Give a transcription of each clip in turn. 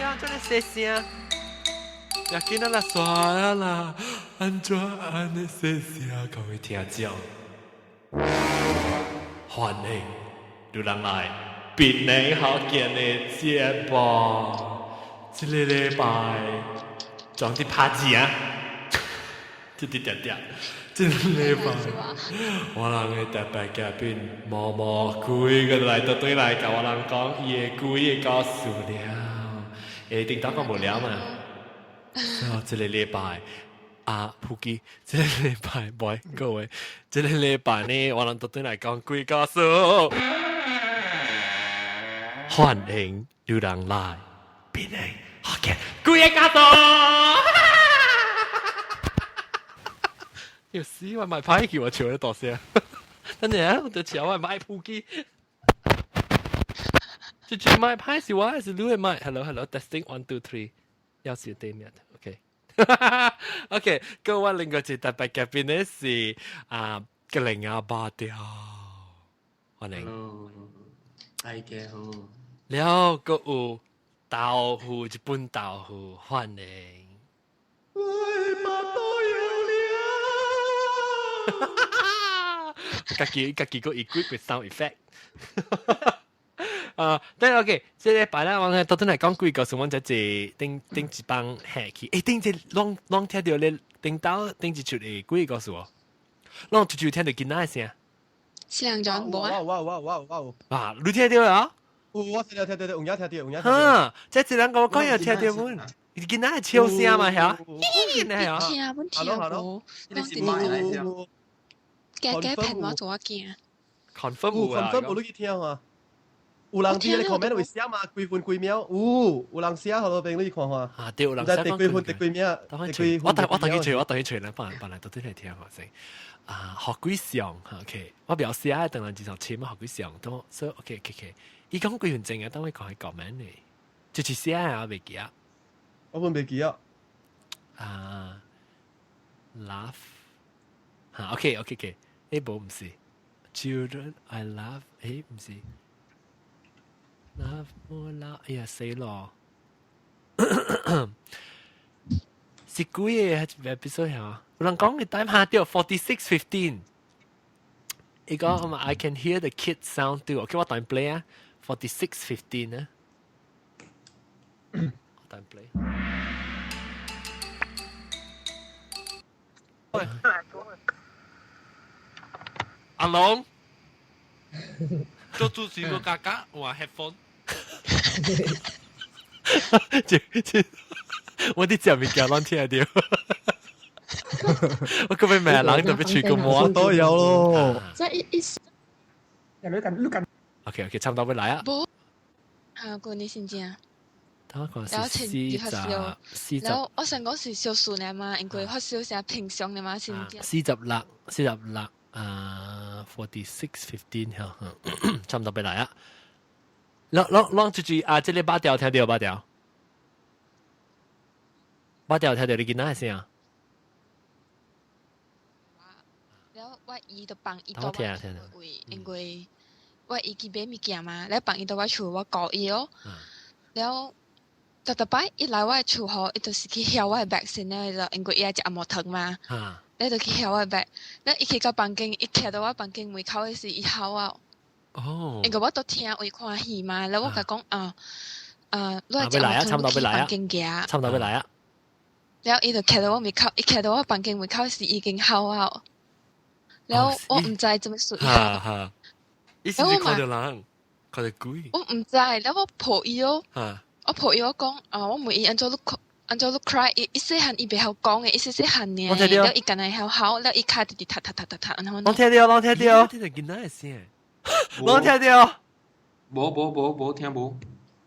啊，這個細聲。呀，囡仔啦，煞啦，按怎按呢細聲，各位聽眾，歡迎有人來檳城福建的節目。這個禮拜裝佇拍字啊，一直定定。這個禮拜我人的特別嘉賓毛毛鬼個來到對來，共我人講伊的鬼的故事了。欸，頂當講無聊嘛？哦，這個禮拜啊，普基，這個禮拜，boy 各位，這個禮拜呢，我人到對來講鬼故事。歡迎有人來，檳城福建鬼的故事。要死我買歹去，我笑得大聲。等陣啊，我就笑我買普基。這隻麥歹是我還是你的麥？Hello hello，testing one two three，要是對面的，OK。OK，各位另外一個特別嘉賓呢是啊，格林阿巴掉，歡迎。 Hello，大家好。了，閣有豆腐一本豆腐，歡迎。我的腹肚枵了。家己家己閣 equip with sound effect。啊，但 OK，這禮拜咧，我哋到底來講鬼故事，我就一頂頂一幫下去，欸，頂一攏攏聽著咧，頂到頂一出的鬼故事哦，攏就就聽著囡仔聲。是人講無啊？哇哇哇哇哇！啊，你聽著啊？有我聽著聽著，有影聽著，有影聽著。哈，這一人共我講又聽著阮，囡仔笑聲嘛，嚇？咦，啊？聽阮聽無，你是麥來聲。加加騙我做我驚。 confirm 有啊，confirm 有你去聽啊？有人佇咧 comment 會寫嘛？幾分幾秒？有有人寫，好多邊你去看看。啊，對，有人寫。第幾分第幾秒？我等我等去揣，我等去揣來放放來到底來聽下先。啊，學鬼上，OK，我不要寫，等人至少簽啊，學鬼上都，所以 OK OK OK。伊講幾分鐘啊，等我看佢 comment 呢，就是寫啊，袂記啊。我本袂記啊。啊，laugh，嚇，OK OK OK，欸無毋是，children I love，欸毋是。Love more love，哎呀死咯！是幾個 episode 嚇？有人講你 time 下掉 46:15。伊講嘛，I can hear the kids sound too。OK，我等 play 啊，46:15 啊。我等 play。喂，阿龍，做主持個格格換 headphone。這這，我啲食物件攏聽著。我嗰邊咩人特別吹個魔都有咯。即係一一。你緊你緊。 OK OK，差唔多要來啊。無，啊，過年先正。等我講是四十四十。然後我想講是小數呢嘛，因為發燒是平常的嘛，先正。 46，46啊，46:15嚇，差唔多要來啊。攏攏攏出去啊！這個把調聽著把調，把調聽著你囡仔聲。了我姨就放伊到我厝，因為我姨去買物件嘛，了放伊到我厝，我顧伊哦。了，逐逐擺伊來我的厝吼，伊就是去痟我的 bag 先了，就因為伊愛食紅毛糖嘛。了就去痟我的 bag，了伊去到房間，伊徛到我房間門口的時，伊吼我。哦，因為我都聽為看戲嘛，了我共講啊啊，你要來啊，差唔多要來啊，差唔多要來啊。了伊就徛到我門口，伊徛到我房間門口時已經吼啊。了我毋知怎麼說。哈哈，伊是看著人，看著鬼。我毋知，了我抱伊哦。我抱伊，我講啊，我問伊按怎你按怎你 cry，伊伊細漢伊袂曉講的，伊細細漢爾，了伊干焦會曉吼，了伊跤直直踏踏踏踏踏，然後。攏聽著，攏聽著，聽著囡仔的聲。攏聽著，無無無無聽無，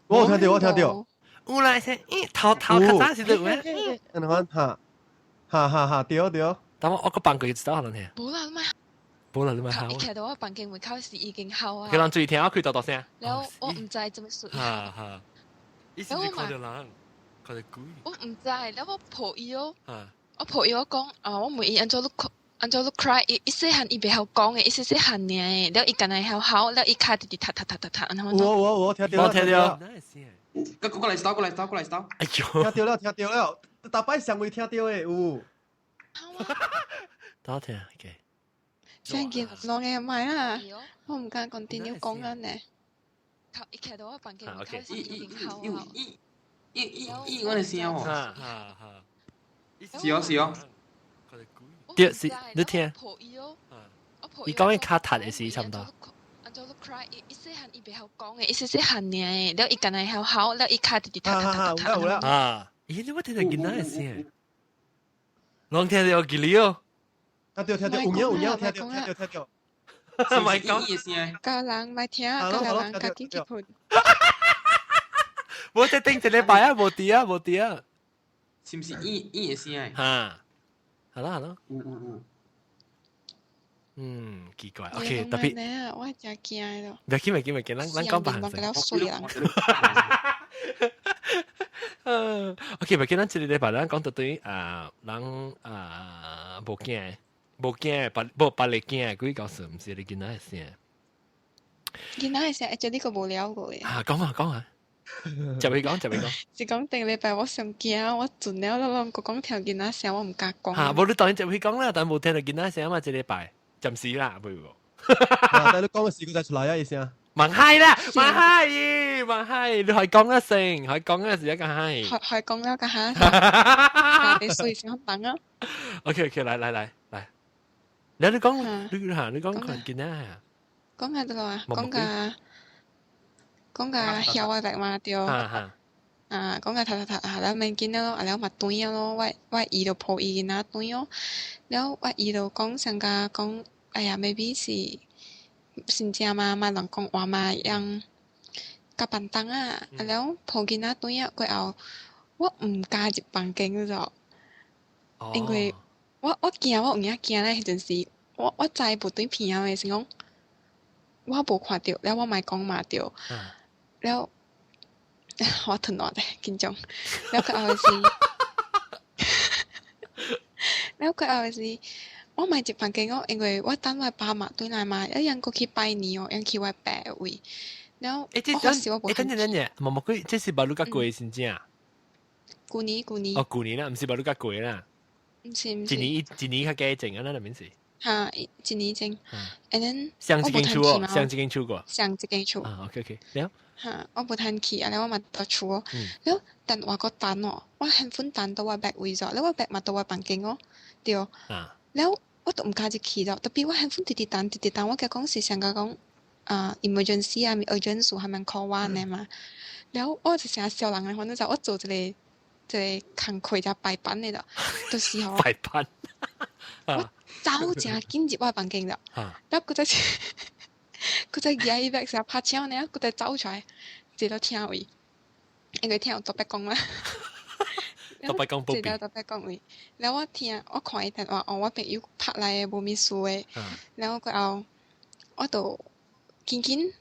我聽著我聽著，有來聲，咦，頭頭較早時就有，嗯，哈，哈哈哈，對對。等我我個放過一次可能聽。無啦，咪。無啦，你咪吼。伊徛到我房間門口時已經吼啊。佢人注意聽，我開大大聲。了我毋知怎麼說。哈哈，伊是看著人，看著鬼。我毋知，了我抱伊哦。我抱伊，我講啊，我問伊按怎你按怎你 cry，伊伊細漢伊袂曉講的，伊細細漢爾，了伊干焦會曉吼，了伊跤直直踏踏踏踏踏，然後。有有有聽著，我聽著。過過來手，過來手，過來手。哎呦，聽到了，聽到了，逐擺上位聽到的有。多聽，OK。真見攞嘅唔係啦，我唔敢講電腦講緊呢。一開到我房間，OK。伊伊伊伊伊伊我的聲哦。哈哈哈。是哦是哦。對，是，你聽。伊講緊卡塔的時差不多。做 cry，伊細漢伊袂曉講嘅，伊細細漢爾，了伊干焦曉吼，了伊跤直直踏踏踏踏。啊！咦，你我聽到囡仔的聲，攏聽到記哩哦。聽到聽到，有影有影，聽到聽到聽到。唔係講伊的聲。教人咪聽，教人家己去瞓。無在頂一禮拜啊，無佇啊，無佇啊。是毋是伊伊的聲？哈，好啦好啦。有有有。嗯，奇怪，OK，特別。我真驚咯。別緊，別緊，別緊，咱咱講別行先。水人。嗯，OK，別緊，咱這個禮拜咱講到對啊，人啊無驚，無驚，別無別個驚，鬼講事，毋是你囡仔的聲。囡仔的聲，會這個無聊過嘅。啊，講啊講啊，就會講就會講。是講頂禮拜我上驚，我盡了攏攏講聽囡仔聲，我毋敢講。嚇，無你當然就會講啦，但無聽到囡仔聲嘛，這禮拜。暫時啦，不如。但你講嘅時佢就出來啊，意思啊？問係啦，問係，問係，你係講一聲，係講一時一個係。係講了個嚇，你所以先等啊。 OK OK，來來來來，你你講，你嚇，你講看見啊？講下得啦，講個講個曉我白嘛對。啊，講個讀讀讀啊，了免緊了咯，啊了嘛斷啊咯，我我姨就抱伊囡仔斷哦，了我姨就講上個講。哎呀，maybe 是真正嘛，莫亂講話嘛，樣較笨重啊，啊了抱囡仔轉啊過後，我毋敢入房間了，因為我我驚我有影驚咧，彼陣時我我知無對片仔的是講，我無看著，了我嘛講嘛對，了我吞落咧緊張，了過後是，了過後是。我嘛入房間哦，因為我等我爸媽轉來嘛，一樣過去拜年哦，樣去我爸位。了，欸，這等，欸，等陣等陣，無無鬼，這是巴魯甲過先正。舊年舊年。哦，舊年啦，毋是巴魯甲過啦。毋是毋是。一年一年較加前啊，咱那邊是。哈，一年前。And then 上一間厝哦，上一間厝過。上一間厝。啊，OK OK，了。哈，我無趁去，啊，了我嘛佇厝哦。了，但我閣等哦，我 handphone 等到我爸位咗，了我爸嘛佇我房間哦，對。啊。了，我都毋敢入去了，特別我 handphone 直直彈直直彈，我驚講是上個講啊 emergency 啊，urgent 事，係咪 call 我呢嘛？了，我就成日笑人嘅，反正就我做一個一個工課才排班的了，就是吼。排班。我走誠緊入我房間了，了，閣再閣再舉伊欲成拍槍呢，閣再走出來，坐到廳位，因為聽有特別講嘛。特別講這了特別講位，了我聽我看伊電話，哦，我朋友拍來的無物事的，了過後我就緊緊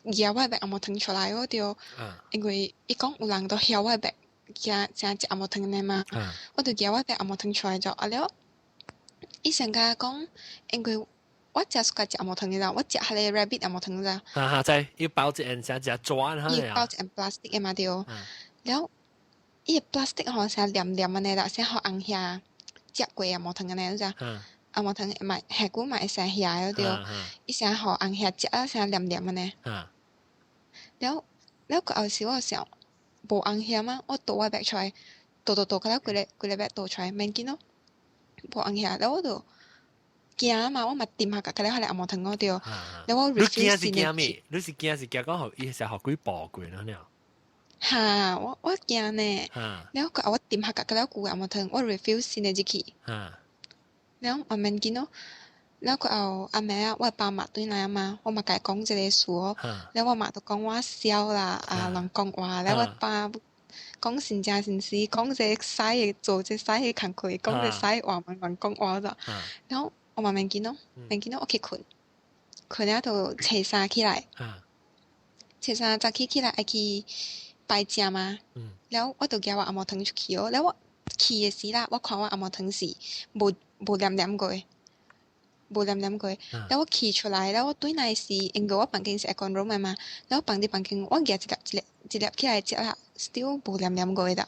舉我的紅毛糖出來，我就因為伊講有人都曉我的驚驚食紅毛糖的嘛，我就舉我的紅毛糖出來就啊了，伊先共我講，因為我食 suka 食紅毛糖的啦，我食彼个 rabbit 紅毛糖的。哈哈，知要包一個成食紙哈。伊包一個 plastic 的嘛對，了。伊個 plastic 吼成黏黏按呢啦，成予紅蟻食過紅毛糖按呢，你知？紅毛糖嘛，下久嘛會生蟻對，伊成予紅蟻食啊，成黏黏按呢。了了過後時我想無紅蟻嗎？我倒我 bag 出來，倒倒倒，到了規个規个 bag 倒出來，免緊咯，無紅蟻，了我就驚嘛，我嘛掂下個，了彼个紅毛糖我對，了我你驚是驚咩？你是驚是驚講予伊成予鬼抱過了了？哈，我我驚呢。了過後我掂下個了舊紅毛糖，我 refill 新的入去。了慢慢見咯，了過後阿妹啊，我爸媽轉來啊嘛，我嘛共伊講這个事哦。了我媽就講我痟啦，啊亂講話，了我爸講真正真是講這個使的做這使的工課，講這使話嘛亂講話咋。然後我慢慢見咯，免緊咯，我去睏，睏了就初三起來，初三早起起來愛去拜食嘛。了我就舉我紅毛糖出去哦，了我去的時啦，我看我紅毛糖是無無黏黏過的。無黏黏過。了我企出來，了我對來是因為我房間是 aircon room 的嘛，了我放佇房間，我舉一粒一粒一粒起來食啦，still 無黏黏過的。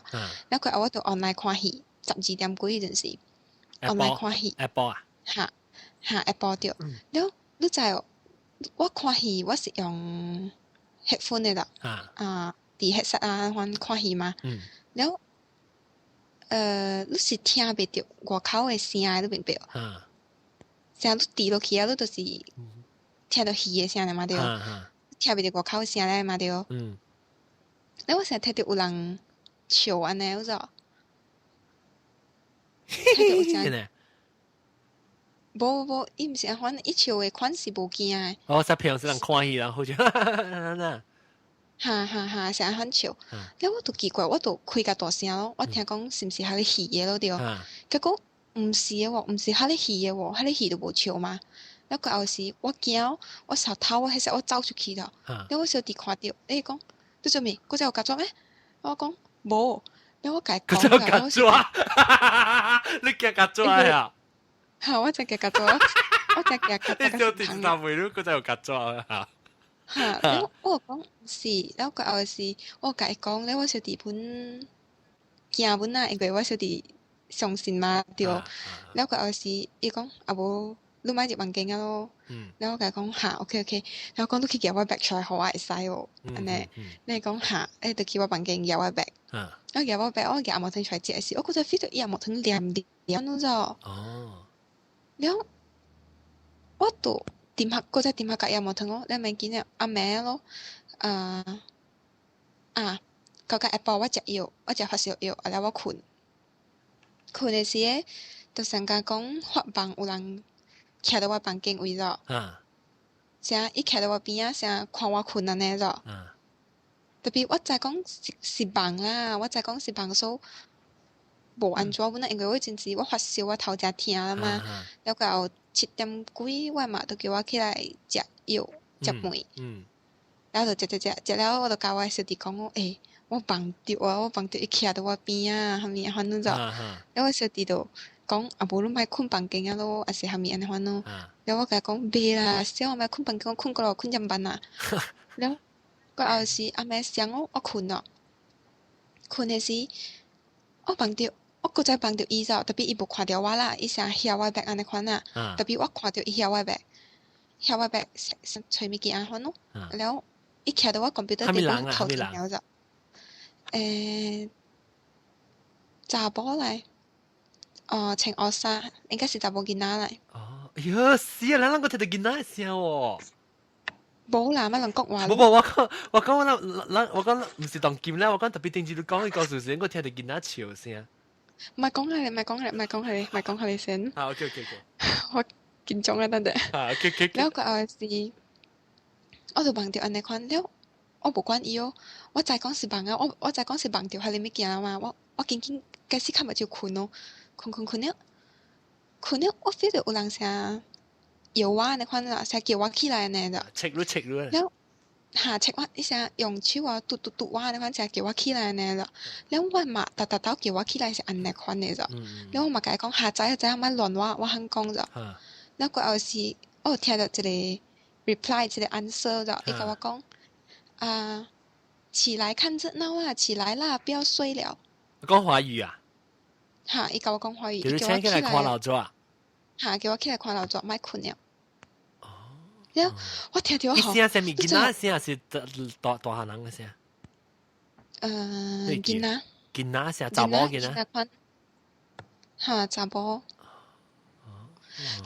了過後我就 online 看戲，12點幾彼陣時，online 看戲。下晡啊？哈哈，下晡對。了你知哦，我看戲我是用 headphone 的啦。啊，佇 headset 啊，款看戲嘛。了，你是聽袂著外口的聲，你明白無？聲你佇落去啊，你就是聽著戲的聲嘛對。聽袂著外口的聲咧嘛對。了我成日聽著有人笑按呢，有無？聽著有聲。無無，伊毋是按款，伊笑的款是無驚的。哦，實平時人看戲人好似，哈哈哈，是按款笑。了我就奇怪，我就開較大聲咯，我聽講是毋是彼个戲的咯對。結果毋是的喎，毋是彼個戲的喎，彼個戲就無笑嘛。了過後時我驚，我梢頭我彼時我走出去了。了我小弟看著，伊講你做咩？閣再有曱甴咩？我講無。了我共伊講。閣有曱甴？你驚曱甴啊？嚇！我真驚曱甴，我真驚曱甴。你小弟知道未？你閣再有曱甴啊？嚇！了我講是，了過後時我共伊講，了我小弟本驚本啊，因為我小弟相信嘛對。了過後時伊講啊無，你莫入房間啊咯。了我共伊講哈，OK OK。了講你去舉我 bag 出來，予我會使無？按呢，你講哈，伊就去我房間舉我 bag。我舉我 bag，我舉紅毛湯出來食時，我閣再 feel 到伊紅毛湯黏黏，你知無？哦。了，我就點下，閣再點下共伊紅毛湯哦，你免緊了，暗暝咯，啊啊，到到下晡我食藥，我食發燒藥，後來我睏，睏的時咧，就上甲講發夢有人徛佇我房間位咯，啥伊徛佇我邊仔，啥看我睏按呢咯。特別我知講是是夢啦，我知講是夢，所以無按怎本啊，因為我陣時我發燒，我頭誠疼啦嘛，了過後7點幾，我媽就叫我起來食藥食飯，了就食食食食了，我就共我小弟講講，欸，我夢著啊，我夢著伊徛佇我邊仔，啥物款款了，了我小弟就講，啊無你莫睏房間啊咯，抑是啥物按呢款咯，了我共伊講袂啦，小我莫睏房間，我睏過落睏遮慢啊，了過後時暗暝上我我睏咯，睏的時我夢著。我閣再夢著伊咗，特別伊無看著我啦，伊成翕我 bag 按呢款啊，特別我看著伊翕我 bag，翕我 bag 揣物件按款咯，了伊徛佇我 computer 頂頭前了咗，查某來，哦，穿烏衫，應該是查某囡仔來。哦，哎喲，死啊！咱兩個聽著囡仔聲喎。無啦，乜人講話。無無，我講我講我咱我講毋是當今啦，我講特別頂次你講伊故事時，我聽著囡仔笑聲。唔係講佢，唔係講佢，唔係講佢，唔係講佢先。好，OK OK OK。我緊張啊，等陣。好，OK OK。了過後是，我就夢著按呢款了，我無管伊哦，我知講是夢啊，我我知講是夢著彼個物件嘛，我我緊緊開始較目睭睏咯，睏睏睏了，睏了我 feel 著有人聲搖我按呢款啦，聲叫我起來按呢啦。切你切你。了。哈，切我，伊聲用手啊，嘟嘟嘟我按呢款，聲叫我起來按呢啦。了我嘛，逐逐兜叫我起來是按呢款的咋。了我嘛共伊講，哈，知啊知啊，莫亂我，我肯講咋。了過後是，我有聽著一個 reply，一個 answer 咋，伊共我講，啊，起來看熱鬧啊，起來啦，不要睡了。講華語啊？哈，伊共我講華語，伊叫我起來看鬧鐘啊？哈，叫我起來看鬧鐘，莫睏了。了，我聽著我伊聲啥物囡仔聲是大大大漢人的聲？囡仔。囡仔聲，查某囡仔。哈，查某。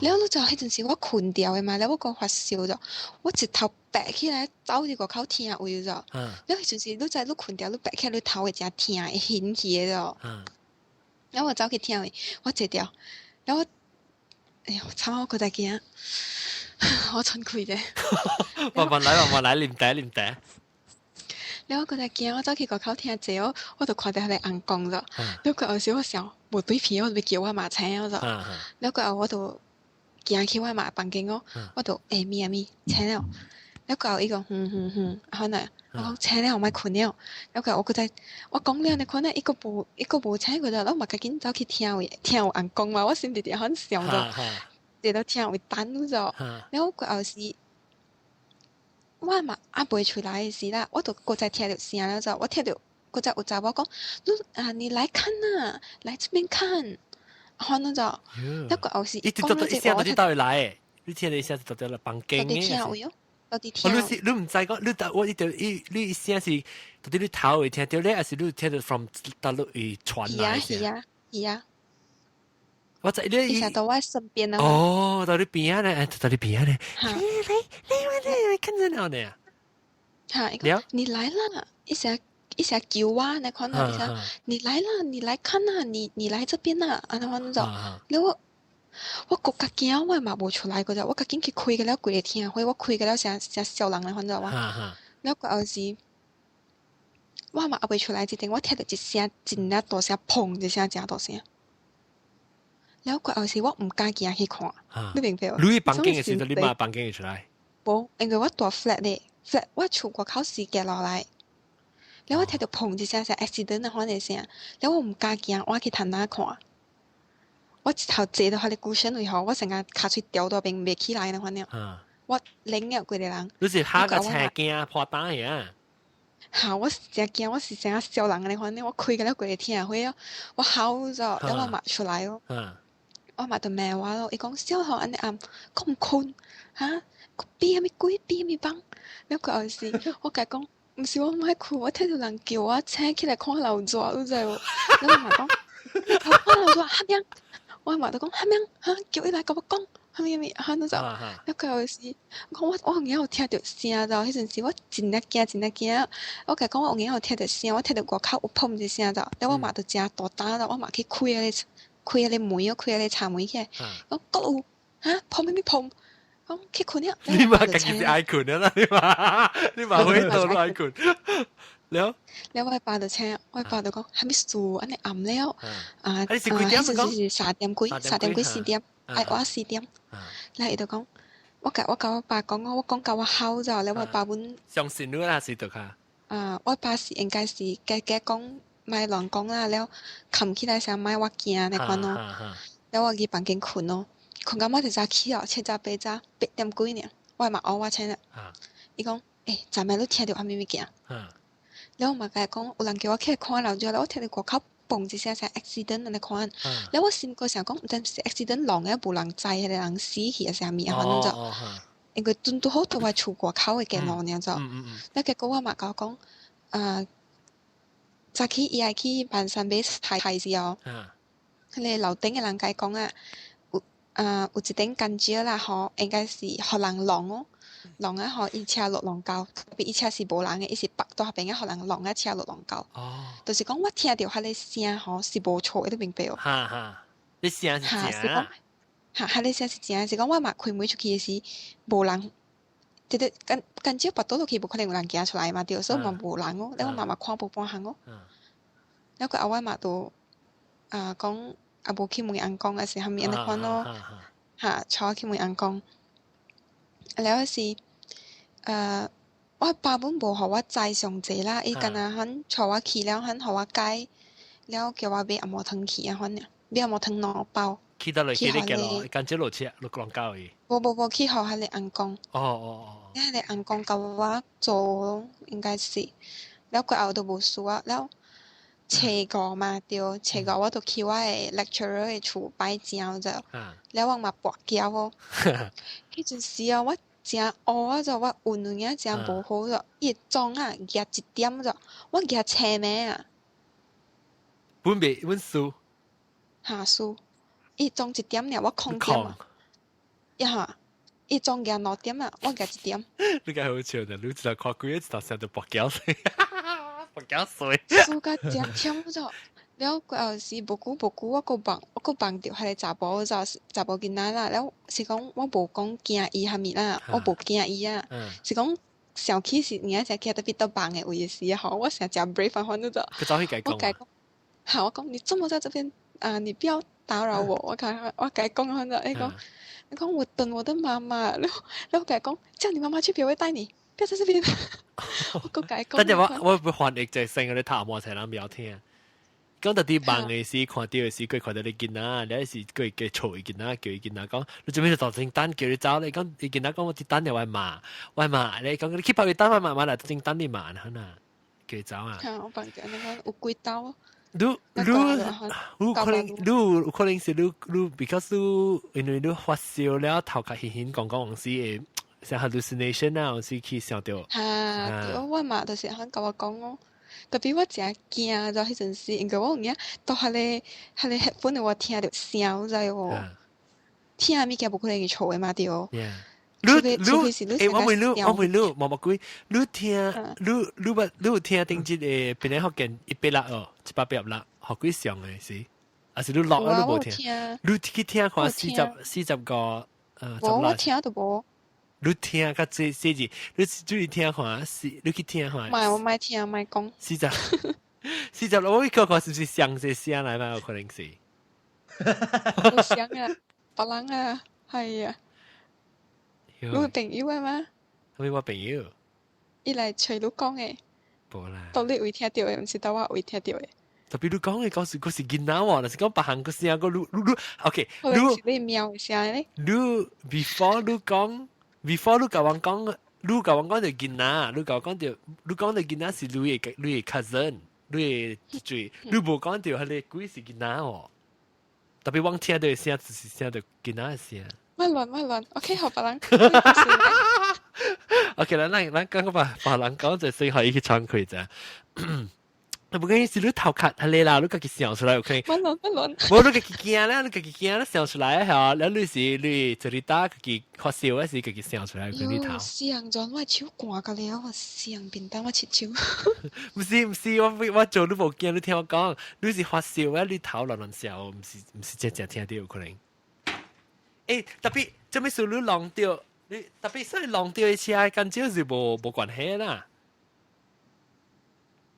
了，你知彼陣時我睏著的嘛？了，我閣發燒咗，我一頭白起來，走佇外口聽位咗。了，彼陣時你知你睏著，你白起來，你頭會誠疼，會興起的咗。了，我走去聽位，我坐著，了我，哎喲，慘我閣再驚，我喘氣咧。慢慢來，慢慢來，啉茶，啉茶。了，我閣再驚，我走去外口聽者，我我就看著彼个尪公咗。了，過後時我想無對皮，我就欲叫我媽醒咗。了，過後我就行去我媽房間哦，我就欸咪啊咪醒了。了過後伊講哼哼哼，啊那，我講醒了，莫睏了。了過後我閣再我講了，你看呢，伊閣無伊閣無醒過來，我嘛趕緊走去聽位，聽有尪公嘛，我心直直很想咗。坐到廳位等咗。了過後是，我嘛猶未出來的時啦，我就閣再聽著聲了就，我聽著閣再有查某講，你啊你來看啊，來這邊看，反正就，了過後是，伊到底聲到底佗位來的？你聽的聲是到底來房間的？到佇廳位哦，到佇廳。你是你毋知講，你但我一條伊你聲是到底你頭會聽著咧，還是你聽著 from 大陸會傳來？是啊是啊是啊。我知你伊到我身邊啊。哦，到你邊仔咧，到你邊仔咧。來來來，看熱鬧呢。嚇！伊講你來啦，伊成伊成叫我，你看到伊成你來啦，你來看啊，你來這邊啊，按呢款就，了我閣較驚，我嘛無出來個就，我較緊去開個了規個廳會，我開個了成成小人來款就我，了過後是，我嘛猶未出來之前，我聽著一聲真正大聲，砰一聲誠大聲。了過後是我毋敢行去看，你明白無？你去房間的時陣，你媽房間會出來？無，因為我住 flat 咧，flat 我厝外口時行落來，了我聽著砰一聲，像 accident 那款的聲，了我毋敢行，我去窗仔看。我一頭坐到彼个 cushion 位吼，我成個跤喙掉到邊袂起來那款了。我冷了規个人。你是嚇甲青驚破膽去啊？嚇！我是誠驚，我是成個小人按呢款，我開個了規个廳會哦，我吼咗，了我嘛出來哦。我嘛就罵我咯，伊講小號按呢暗，閣毋睏，哈，變啥物鬼，變啥物枋？了過後是，我共伊講，毋是我毋愛睏，我聽著人叫我醒起來看樓紙，你知無？了我嘛講，看樓紙哈樣？我嘛就講哈樣？哈，叫伊來共我講，啥物啥物，哈，你知？了過後是，我講我有影有聽著聲，就彼陣時我真正驚，真正驚。我共伊講我有影有聽著聲，我聽著外口有砰一聲就，了我嘛就誠大膽就，我嘛去開彼個。開彼个門哦，開彼個車門起來，講閣有哈碰啥物碰，講去睏了。你嘛家己是愛睏啦，你嘛你嘛會到愛睏。了。了，我爸就請，我爸就講，啥物事按呢暗了，啊啊，彼時是三點幾，三點幾四點，愛晚四點。了伊就講，我共我共我爸講，我講到我吼咗，了我爸阮。相信你啦，是得卡。啊，我爸是應該是加加講。莫亂講啦，了崁起來時莫我驚那款咯，了我去房間睏咯，睏到我一早起哦，七早八早八點幾爾，我嘛烏我醒了。伊講，欸，昨暝你聽著啥物物件？了我嘛共伊講，有人叫我起來看樓了，我聽著外口嘣一聲像 accident 按呢款，了我心閣想講，毋知是 accident 弄的，無人知彼个人死去抑是啥物啊，反正就，因為拄拄好佇我厝外口的街路爾就，了結果我嘛共我講，啊。早起伊愛去板山買菜時候，彼个樓頂的人共伊講啊，有啊有一頂甘蕉啦吼，應該是予人弄哦，弄啊予伊車落龍溝，特別伊車是無人的，伊是縛佇彼邊啊，予人弄啊車落龍溝。就是講我聽著彼个聲吼是無錯的，你明白無？哈哈，你聲是正。哈，彼个聲是正，是講我嘛開門出去的時無人。直直甘甘蕉縛倒落去，無可能有人行出來嘛，對，所以嘛無人哦。了我嘛嘛看無半項哦。了過後我嘛就啊講啊無去問翁公，抑是啥物按呢款咯。哈，帶我去問翁公。了是，我爸本無予我知上濟啦，伊干焦肯帶我去了，肯予我改，了叫我買紅毛湯去啊款爾，買紅毛湯兩包。去到落去你個咯，甘蕉落車落龍溝去。無無無去予彼个翁公。哦哦哦。彼个翁公共我做咯，應該是。了過後就無事啊，了初五嘛對，初五我就去我的 lecturer 的厝拜正就，了我嘛跋筊哦。彼陣時哦，我誠烏啊就我運有影誠無好就，伊的鐘啊夯一點就，我夯青暝啊。阮袂阮輸。哈輸。伊鐘一點爾，我空點啊！一下，伊鐘夯兩點啊，我夯一點。你較好笑的，你一頭看鬼，一頭聲就跋筊水，跋筊水。輸甲誠忝咗，了過後是無久無久，我閣夢，我閣夢著彼个查埔就查埔囡仔啦。了是講我無講驚伊啥物啦，我無驚伊啊。是講想起是爾誠驚特別到夢的位時吼，我成誠 brave 反正就。佢走去共伊講。我共伊講，哈！我講你怎麼在這邊啊？你不要打擾我，我共我共伊講，反正伊講，伊講我等我的媽媽，然後然後共伊講，叫你媽媽去別位帶你，不要在這邊。我閣共伊講。但係我我會翻譯就成個你頭毛才能秒聽。講到啲夢嘅時，看到嘅時，佢看到你囡仔，你是佢嘅嘈伊囡仔，叫伊囡仔講，你做咩就正等叫你走？你講伊囡仔講我啲等你我罵，我罵你講你去拍佢等我罵罵嚟，正等你罵啦，叫佢走啊！嚇，我房間那個有幾刀。你你你可能你有可能是你你，because 你因為你發燒了，頭殼興興講講往時會像 hallucination 啊，有時去想到。嚇，對，我媽就是肯共我講哦。特別我誠驚，就彼陣時，因為我有影到彼個 headphone 我聽著聲，知無？聽物件無可能會錯的嘛，對。你你欸，我問你，我問你，毛毛鬼，你聽，你你捌你有聽頂一個邊個福建160哦，186，予幾上的是？還是你落啊？你無聽？你去聽看45，無我聽都無。你聽較濟細字，你注意聽看，是，你去聽看。莫，我莫聽，莫講。40，40，我去看看是毋是上這聲來嘛？有可能是。有聲啊，別人啊，係啊。你有朋友的嗎？啥物我朋友？伊來揣你講的。無啦。到你位聽著的，毋是到我位聽著的。特別你講的講是閣是囡仔喎，若是講別項個聲個你你你，OK，你你喵聲咧？你 before 你講，before 你共阮講，你共阮講著囡仔，你共我講著，你講著囡仔是你的 cousin，你的嘴，你無講著彼个鬼是囡仔喎。特別阮聽著的聲就是聽著囡仔的聲。莫亂莫亂，OK 好，別人。 OK 啦，咱咱講個把別人講就先可以去喘氣啫。不過是你頭殼係你啦，你家己想出來 OK。莫亂莫亂。無你家己驚啦，你家己驚啦，想出來嚇，了你是你這裡打家己發燒，還是家己想出來？你頭。死人陣我手寒到了，我死人便當我切手。毋是毋是，我我做你無驚，你聽我講，你是發燒啊，你頭亂亂笑，毋是真正聽著有可能。欸，特別做咩事你弄著？你特別所以弄著的車跟這是無關係啦。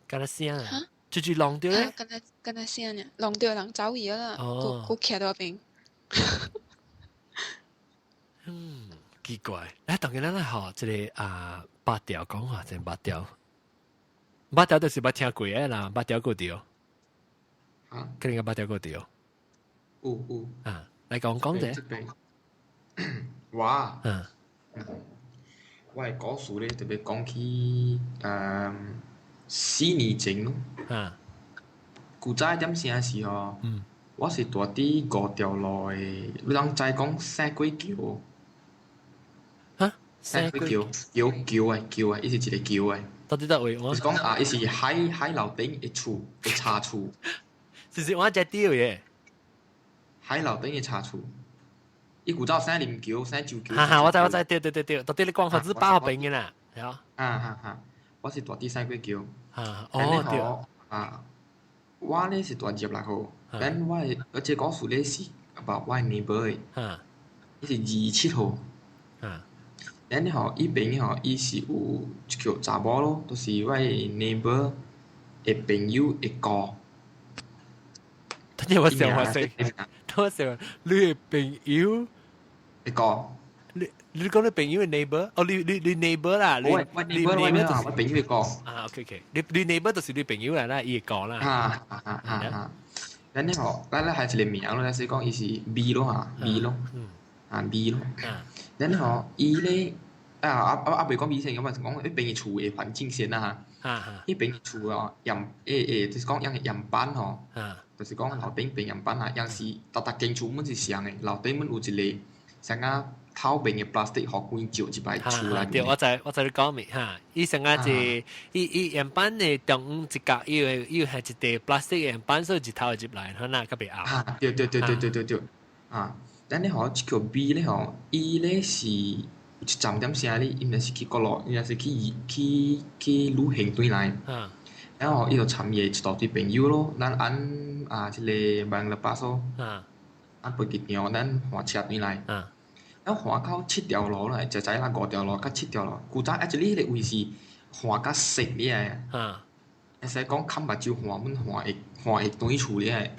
敢若聲啊，就是弄著咧。敢若敢若聲呢？弄著人走去啦，閣閣徛佇邊。嗯，奇怪。來，當然咱來學這个啊，八條講話真八條。八條就是捌聽過的啦，八條過對。啊？可能個八條過對。有有。啊，來講講者。我。我的故事咧特別講起4年前咯。古早點聲時吼，我是住佇五條路的，你通知講省過橋？哈？省過橋，橋橋的橋的，伊是一個橋的。到底佗位？就是講啊，伊是海樓頂的厝的茶厝。是我只掉嘅。海樓頂的茶厝。伊古早省林橋、省石橋。哈哈，我知我知，對對對對，到底你講法子包邊嘅啦，係啊。啊哈哈，我是住佇省過橋。啊，哦對。啊，我咧是住26號，但我的而這故事咧是 about 我的 neighbor 的，伊是27號。咱吼伊邊吼，伊是有一個查某咯，就是我的 neighbor 的朋友的哥。等陣我想下先，等我想，你的朋友的哥。你你講你朋友的 neighbor？哦，你你你 neighbor 啦，你你 neighbor 就是我朋友的哥。啊，OK OK，你你 neighbor 就是你朋友啦，啦，伊會講啦。啊啊啊啊！咱咧吼，咱咧還一個名咯，咱是講伊是 B 咯嚇，B 咯，啊 B 咯。咱吼，伊咧啊啊啊啊！袂講 B 先，咁啊講彼邊的厝的環境先啦嚇。彼邊的厝哦，岩欸欸，就是講樣岩板吼，就是講樓頂邊岩板啊，樣是逐逐間厝阮是雙的，樓頂阮有一個像啊透明的 plastic 予光照一擺厝內面。對，我知我知你講咩嚇？伊像啊一伊伊岩板的中央一角，伊會伊係一塊 plastic 的岩板，所以日頭會入來，可能較袂暗。啊，對對對對對對對，啊，咱咧吼，這個 B 咧吼，伊咧是有一站點聲咧，伊若是去國內，伊若是去去去旅行轉來。然後伊就參伊一大堆朋友咯，咱按啊這個萬樂巴咯，按飛機場，咱換車轉來。咱換到七條路啦，就知啦五條路佮七條路。古早啊，這裡彼個位是換較細咧，會使講崁目睭換，阮換會換會轉厝咧。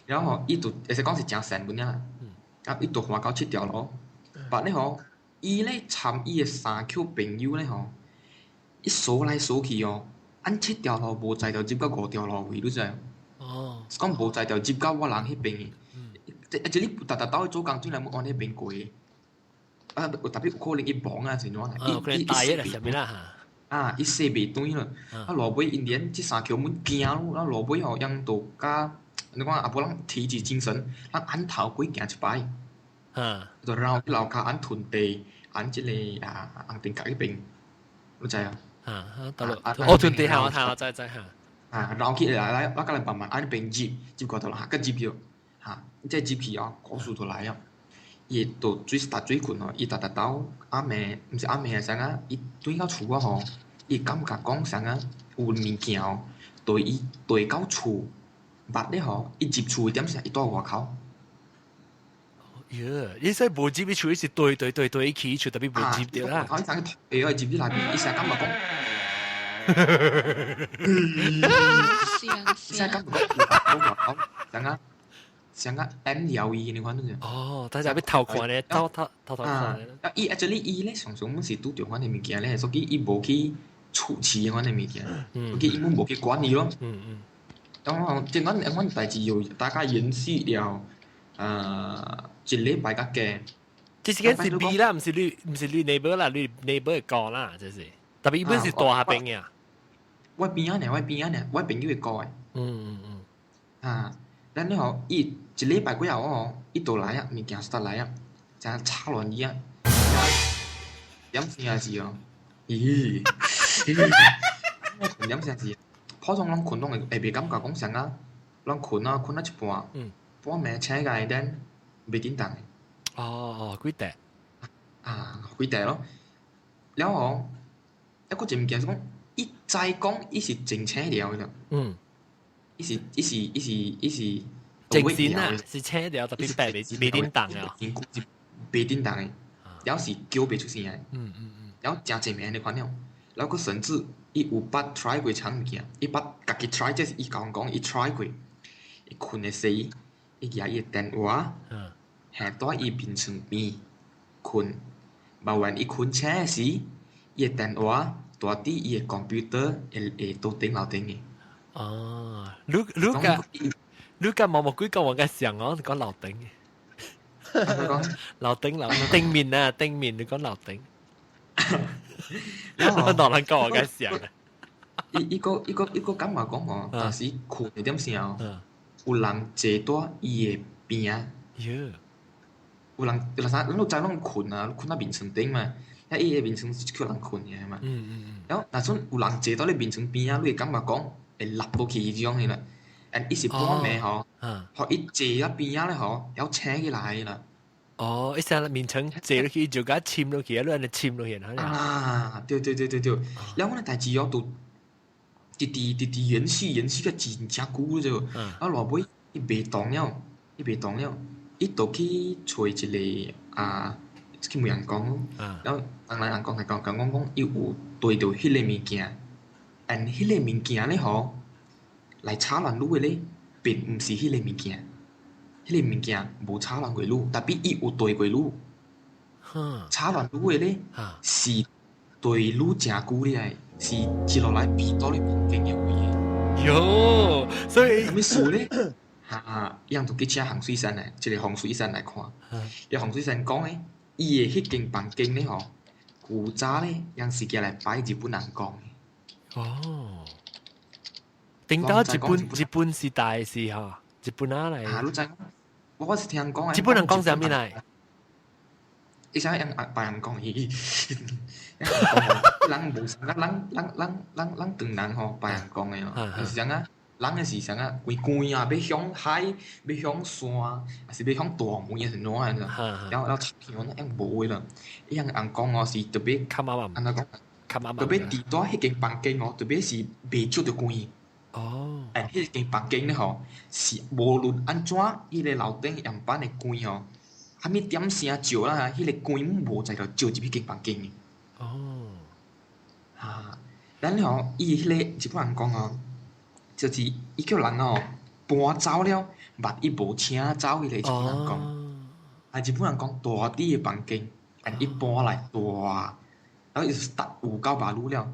然後伊就會使講是誠善本啊，啊，伊就換到七條路。但咧吼，伊咧參伊的三口朋友咧吼，伊數來數去哦，按七條路無載著入到五條路位，你知無？哦，講無才調入到我人彼邊嘅。即這裡逐逐兜做工轉來按彼邊過。啊，特別有可能伊忙啊，是怎啊？哦，可能大約啦，啥物啦嚇。啊，伊洗袂轉啦。啊，落尾𪜶連這三橋門驚咯，啊，落尾吼，𪜶就甲你講啊，無人提起精神，咱按頭過行一擺。就繞去樓跤按屯地，按這個啊紅燈角彼邊，你知啊？啊，到了，哦，屯地下我睇我知知嚇。啊，繞起來來，我甲來慢慢按邊入，入過頭啦，閣入去，嚇，這入去哦，故事就來啊。伊就水踏水困哦，伊逐逐兜暗暝，毋是暗暝啊，啥啊？伊轉到厝啊吼，伊感覺講啥啊？有物件哦，對伊對到厝，捌咧吼，伊入厝的點時，伊蹛外口。喲，你說無入去厝是對對對對起厝，特別無入著啦。啊，伊啥個會入去內邊，伊成感覺講，伊成感覺講外口，啥啊？像個 M 搖伊你看到哦，大家欲偷看咧，偷偷偷偷看咧。啊，伊 actually 伊咧常常攏是拄著款的物件咧，所以伊無去處置款的物件，所以伊攏無去管伊咯。然後這款這款代誌又大概延續了一禮拜較加。這是間是 B 啦，毋是你，毋是你 neighbor 啦，你 neighbor 講啦，這是。特別伊本是大下邊嘅。我邊仔呢，我邊仔呢，我朋友會講的。啊。咱了吼，伊一禮拜過後哦，伊就來啊，物件 start 來啊，誠吵亂伊啊，點聲是哦，咦，點聲是，普通攏睏攏會會袂感覺講啥啊，攏睏啊睏啊一半，半暝醒來等袂振動的。哦哦，幾塊？啊，幾塊咯，了後，抑閣一個物件是講，伊知講伊是靜醒了的。伊是伊是伊是伊是精神啊，是醒了，特別白袂袂振動啊，袂振動的，了是叫袂出聲的，了誠濟暝按呢款了，了閣甚至伊有捌 try 過啥物件，伊捌家己 try，這是伊共我講，伊 try 過，伊睏的時，伊舉伊的電話，下蹛伊眠床邊睏，無完伊睏醒的時，伊的電話蹛佇伊的 computer 會會桌頂樓頂的。哦，你你個你個毛毛鬼講我個想哦，你講樓頂，樓頂樓頂面啊，頂面你講樓頂，我當然講我個想啊。伊伊個伊個伊個感覺講哦，當時睏的點聲哦，有人坐佇伊的邊仔。有人有啥？咱都知攏睏啊，睏喺眠床頂嘛。遐伊的眠床是叫人睏的嘛。然後若陣有人坐佇你眠床邊仔，你會感覺講會落落去彼種的啦。and 伊是半暝吼，予伊坐喺邊仔咧吼，了醒起來啦。哦，伊聲眠床坐落去就共沉落去，你按呢沉落去。啊，對對對對對。了阮的代誌哦，就直直直直延續延續到真正久就，啊，落尾伊袂動了，伊袂動了，伊就去揣一個啊，去問人講咯。了人來人講來講講講講，伊有對著彼个物件，and 彼个物件咧吼，來吵亂你的咧，並毋是彼个物件，彼個物件無吵亂過你，tapi 伊有對過你。吵亂你的咧，是對你誠久了的，是接落來變到你房間的位的。喲，所以啥物事咧？哈，伊人就去請風水師來，一個風水師來看。伊風水師講咧，伊的彼間房間咧吼，古早咧，人是寄來拜日本人公的。哦，頂到日本日本時代是吼，日本啊來。啊，你知？我是聽講。日本人講啥物來？伊啥樣別人講，伊人無啥，人人人人人唐人吼，別人講的哦，就是啥啊？人的是啥啊？規關啊，欲向海，欲向山，還是欲向大門，還是怎樣的？然後然後插香那樣無的啦。伊人人講哦，是特別，按怎講？特別佇蹛彼間房間哦，特別是袂照著光。哦。哎，彼間房間咧吼，是無論按怎，彼个樓頂樣板的光吼，啥物點聲照啦，彼個光無在著照入彼間房間的。哦。啊，咱吼，伊彼個日本人講哦。就是伊叫人哦搬走了，捌伊無請走彼個日本人講，啊日本人講大佇的房間，啊伊搬來大，然後伊就搭有夠馬路了。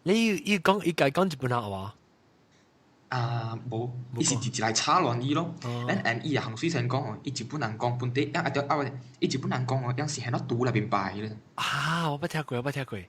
你伊講伊家講日本話無？啊，無，伊是直直來插亂伊咯。咱按伊風水先講哦，伊日本人講本地，啊對啊，伊日本人講哦，樣是喺那肚內邊拜咧。啊，我捌聽過，我捌聽過。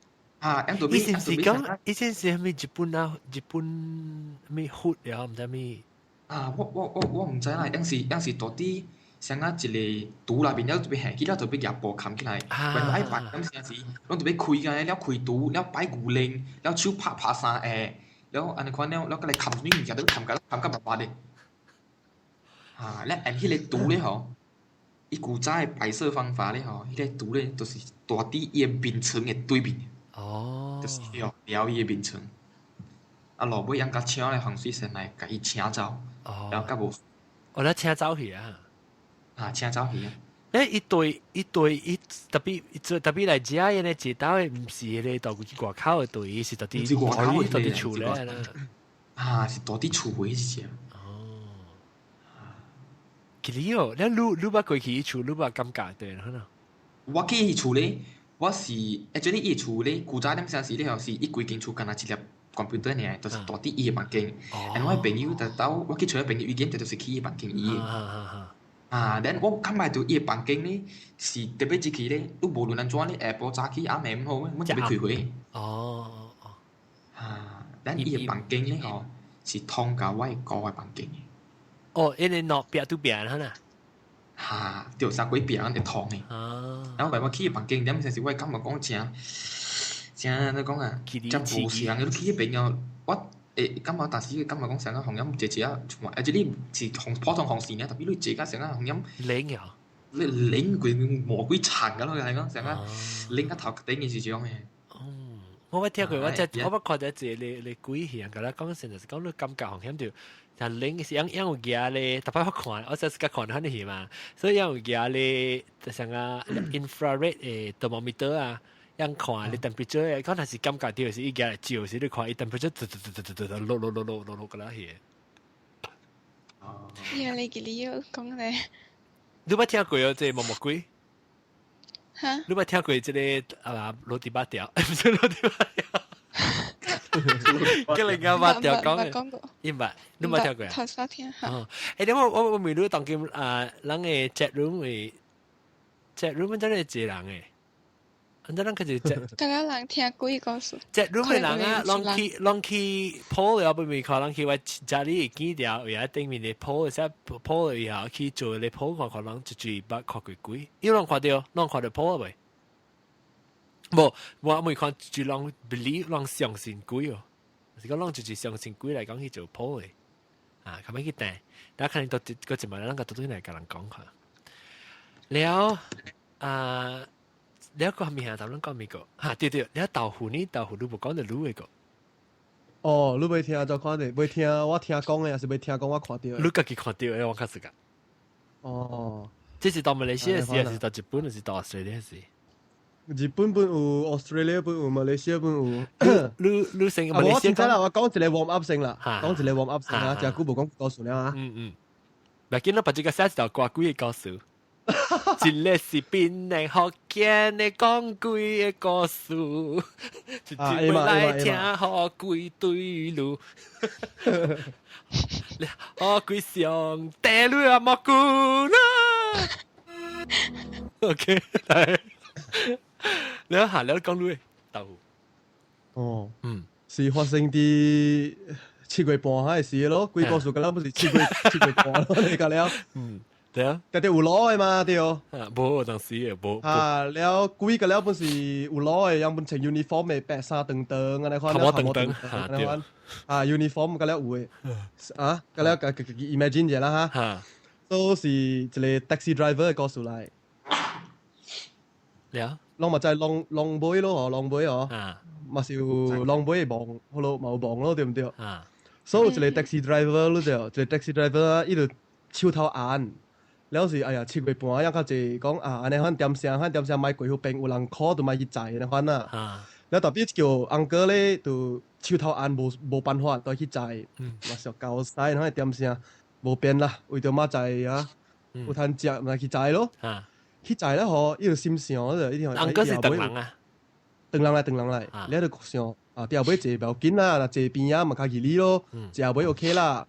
啊，樣就以前是講，以前是啥物日本啊，日本咩佛了，毋知咩。啊，我毋知啦，樣是到底啥啊一個肚內邊了就欲下去了，就欲舉布冚起來，原來愛拜咁時時，攏就欲開個了開肚，了擺牛奶，了手拍拍三下。了按呢款了，了閣來冚啥物件都冚甲冚甲白白的。啊，了按彼個肚咧吼，伊古早的擺設方法咧吼，彼個肚咧就是大佇伊的眠床的對面。哦。就是了了伊的眠床。啊，落尾樣甲請咧風水師來共伊請走，然後閣無。哦，你請走去啊？啊，請走去啊！誒，一對一對一特別特別來食的呢，一道的毋是彼個到去外口的隊，是到佇外口到佇厝咧啦。啊，是到佇厝的是只。哦。其實哦，你你捌過去伊厝，你捌感覺對可能？我去伊厝咧，我是 actually 伊厝咧，古早點聲時咧，是伊規間厝敢若一粒 computer 爾，就是蹛佇伊的房間。And 我的朋友就兜，我去揣朋友意見，就是去伊房間伊。啊，then 我感覺到伊的房間咧，是特別入去咧，你無論按怎咧，下晡早起暗暝毋好，阮就欲開會。哦哦。啊，then 伊的房間咧吼，是通共我的姑的房間。哦，因為喏壁對壁哈呐。哈，對，三幾壁會通的。啊。然後我去伊房間，點陣時我感覺講誠誠按怎講啊，誠無相，你去彼邊哦，我會感覺當時感覺講啥個紅音坐坐啊，啊這裡是紅普通紅線爾，特別你坐甲啥個紅音。冷啊！你冷規毛規層個咯，係講啥個冷甲頭殼頂是這種的。哦，我捌聽過，我只我捌看到一個你你鬼戲，共咱講成就是講你感覺紅險就。但冷是樣樣有舉咧，特別我看，我就是甲看彼戲嘛，所以樣有舉咧，就像啊 infrared 的 thermometer 啊，樣看你 temperature，可能是感覺到是伊舉來照時，你看伊 temperature 突突突突突突落落落落落落個啦去。哦。呀，你記你要講咧？你捌聽過哦？這個毛毛鬼？哈？你捌聽過這個啊？螺滴八條？毋是螺滴八條。叫人家捌條講嘅，伊捌，你捌聽過啊？頭先聽下。哦，欸，你我我我問你當今啊，人的 chat room 的 chat room 真係濟人的，按怎人去就 chat？敢若人聽鬼故事。 chat room 的人啊，攏去攏去 poll 了，不咪看人去我家裡會記掉，為啊頂面的 poll，寫 poll 以後去做咧 poll 看看人一句捌看過鬼，有人看著，攏看著 poll 未？無，我未看就人 believe 人相信鬼哦，是講人就是相信鬼來講去做 poll 的，啊，較欲去訂，但可能到個一擺，咱個倒轉來共人講看。了啊，了個物件，咱攏講物個，哈對對，了豆腐呢？豆腐你無講著你的個。哦，你欲聽就看的，欲聽我聽講的，還是欲聽講我看著的？你家己看著的，我較時間。哦，這是到馬來西亞時，還是到日本，還是到 Australia 時？日本本有，Australia 本有，馬來西亞本有。你你成個馬來西亞？我知啦，我講一個 warm up 先啦，講一個 warm up 先啊，誠久無講故事了啊。嗯嗯，袂緊，咱把這個寫一條歌鬼的故事。一個是檳城福建的講鬼的故事，一一來聽予鬼對路，予鬼上地女啊蘑菇啦。OK，來，你下你講女豆腐。哦，嗯，是發生佇7月半彼時咯，鬼故事敢若不是7月7月半咯，你講了。嗯。對啊，家己有腦的嘛對。啊，無當時的無。啊，了鬼個了本是有腦的，樣本穿 uniform 的白衫長長按呢款，頭毛長長，按呢款。啊，uniform 個了有的，啊，個了家己 imagine 者啦哈。都是一個 taxi driver 的故事來。了。攏嘛知龍龍尾咯吼，龍尾哦。嘛是有龍尾的夢，好咯，嘛有夢咯，對毋對？所以有一個 taxi driver 咯，對，一個 taxi driver 伊就手頭紅。了是哎呀，7月半猶較濟講啊，按呢款點聲，款點聲莫過彼邊有人 call 就莫去載按呢款啊。了特別叫 uncle 咧，就手頭紅無無辦法，就去載，嘛是夠使，款點聲無變啦，為著明仔啊，有通食，咪去載咯。去載了吼，伊就心想，就一定 uncle 是唐人啊，唐人來，唐人來，了就想，啊，啲後尾坐唔要緊啦，若坐邊啊嘛較易理咯，坐後尾 OK 啦。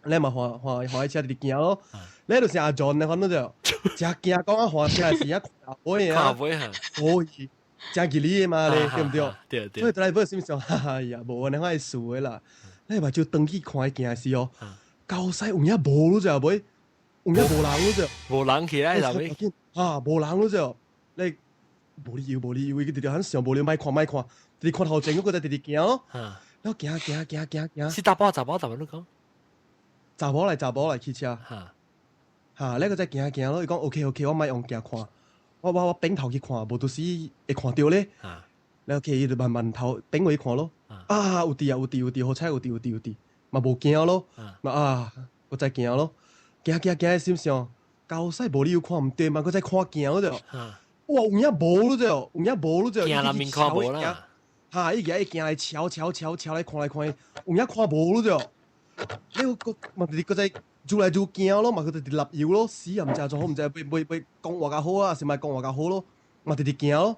你嘛換換換車直直行咯，你就是阿 John 咧，反正就真驚講啊，換車時啊，看後尾啊，看尾嚇，可以真易理的嘛，你對唔對？對對。所以 driver 心想，哎呀，無按呢款事的啦。你目睭轉去看伊行時哦，狗屎有影無咯，就後尾有影無人咯就。無人起來後尾。啊，無人咯就，你無理由無理由，伊直直很想無理由，莫看莫看，直直看頭前，閣再直直行咯。然後行行行行行。是查埔查某查某你講？查某來查某來騎車。嚇！嚇！你閣再行行咯，伊講 OK OK，我莫用鏡看，我我我轉頭去看，無就是會看著咧。了 OK，伊就慢慢頭轉過去看咯。啊，有佇啊，有佇有佇，好彩有佇有佇有佇，嘛無驚咯。嘛啊，閣再行咯，行行行，心想，狗屎無理由看毋著嘛，閣再看鏡咯就。哇，有影無咯就，有影無咯就。行人面看無啦。嚇！伊行伊行來瞧瞧瞧瞧來看來看去，有影看無咯就。你閣嘛直直閣再愈來愈驚咯，嘛閣直直立油咯，死也毋知怎好，毋知欲欲欲講話較好啊，是莫講話較好咯，嘛直直行咯。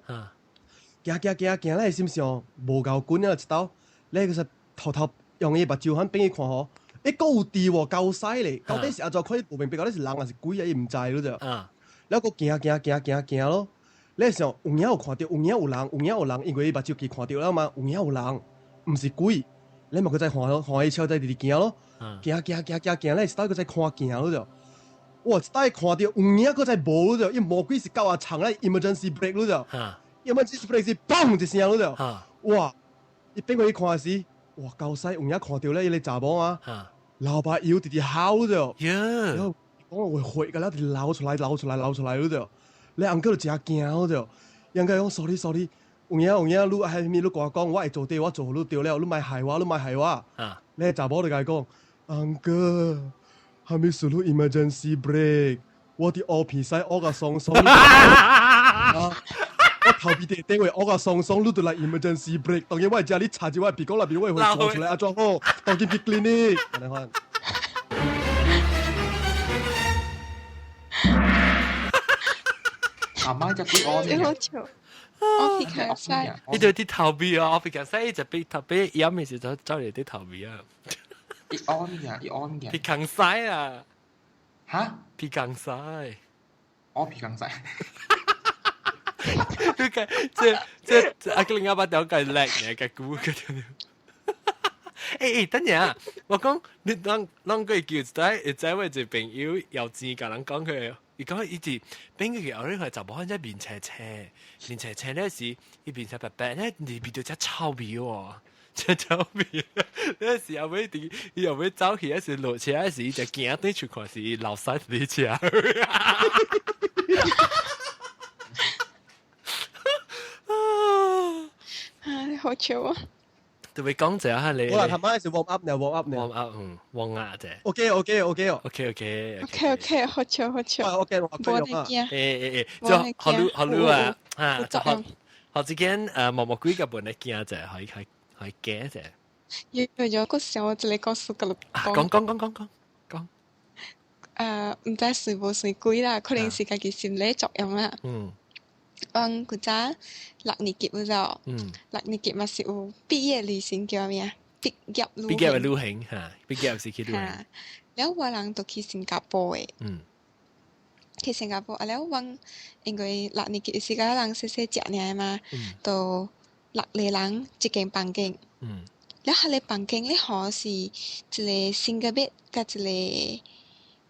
行行行行，你心想無夠滾啊一兜，你個是偷偷用伊目睭反轉去看吼，欸，閣有佇喎，夠屎咧！到底是按怎看？伊無明白到底是人還是鬼啊？伊毋知咯就。了閣行行行行行咯，你想有影有看著，有影有人，有影有人，因為伊目睭其看著了嘛，有影有人，毋是鬼。你嘛閣再歡歡喜笑再直直行咯，行行行行行，你一兜閣再看鏡咯就，哇！一兜看著有影閣再無咯就，伊魔鬼是狗啊長咧 emergency brake 咯就，emergency brake 是嘣一聲咯就，哇！伊轉過去看時，哇！狗屎有影看著咧，伊個查某啊，流目油直直哭就，然後講會血個了，直直流出來流出來流出來咯就，你 uncle 就真驚咯就，uncle 講 sorry sorry。有影有影，你愛啥物你共我講，我會做對，我做予你對了，你莫害我，你莫害我。你查某就共伊講，uncle，啥物事你 emergency brake，我佇烏鼻屎烏甲爽爽。我頭皮佇頂位烏甲爽爽，你就來 emergency brake，當然我會知你插入我鼻孔內面，我會血出來，按怎好？當緊去 clinic。按呢款。阿媽只鬼烏面。我皮卡西，你對啲頭皮啊，我皮卡西就俾頭俾飲嘅時就走嚟啲頭皮啊。一安嘅，一安嘅。皮卡西啊？嚇？皮卡西。我皮卡西。你計這這阿個另外把條計叻嘅，計估嘅條。欸欸，等陣，我講你啷啷個叫在在我一個朋友有錢，共人講佢。伊講伊是變個後日佢就無看只面斜斜，面斜斜咧是伊面斜白白咧，裡面就只臭味喎，只臭味。那時後尾佇伊後尾走去，還是落車，還是伊就行對出看是流屎佇車。啊，好笑啊！特別講者哈你，我話頭媽是 warm up 呢，warm up 呢，warm up 嗯，warm up 啫。 OK OK OK 哦，OK OK OK OK，好笑好笑。 OK 我冇得驚。誒誒誒，就學你學你啊，嚇就學學之間毛毛鬼個本來驚者，可以可以可以驚者。有有個時候我一個故事甲你講。講講講講講講。毋知算無算鬼啦，可能是家己心理作用啦。嗯。阮古早六年級嗰陣，六年級嘛是有畢業旅行叫咩啊？畢業旅行。畢業旅行嚇，畢業是去旅行。了我人就去新加坡的。去新加坡，啊了阮因為六年級時間人細細隻爾嘛，就六個人一間房間。了彼個房間咧吼是一個 single bed，佮一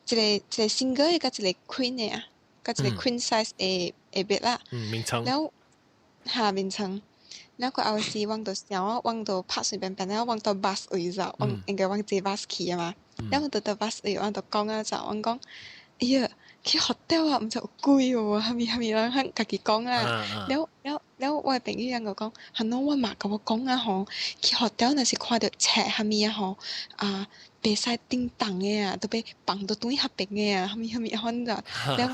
個一個一個 single 的，佮一個 queen 的啊。佮一個 queen size 的的 bed 啦，眠床。了下眠床，了過後時，阮就想，阮就拍隨便便了，阮到 bus 位就，阮應該阮坐 bus 去的嘛。了阮就到 bus 位，阮就講啊，就阮講，哎呀，去 hotel 啊，毋知有鬼無，啥物啥物，咱咱家己講啦。了了了，我的朋友人就講，哈儂我嘛共我講啊吼，去 hotel 若是看著冊啥物啊吼，啊。袂使叮當的啊，都欲放倒轉彼邊的啊，啥物啥物款的。了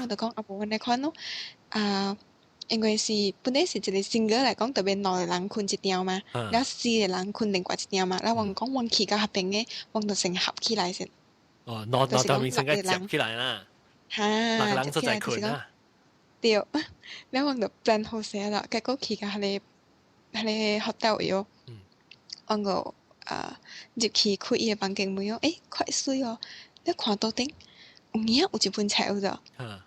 我就講啊，無按呢款咯，啊，因為是本來是一個 single 來講，特別兩個人睏一張嘛，了四個人睏另外一張嘛。了阮講阮去到彼邊的，阮就先合起來先。哦，兩兩對面先該接起來啦。哈，六個人做在睏啦。對，了阮就 plan 好勢啦，結果去到彼個彼個 hotel 位哦。我個啊入去開伊个房間門哦，欸，快媠哦！你看桌頂有影有一本冊有無？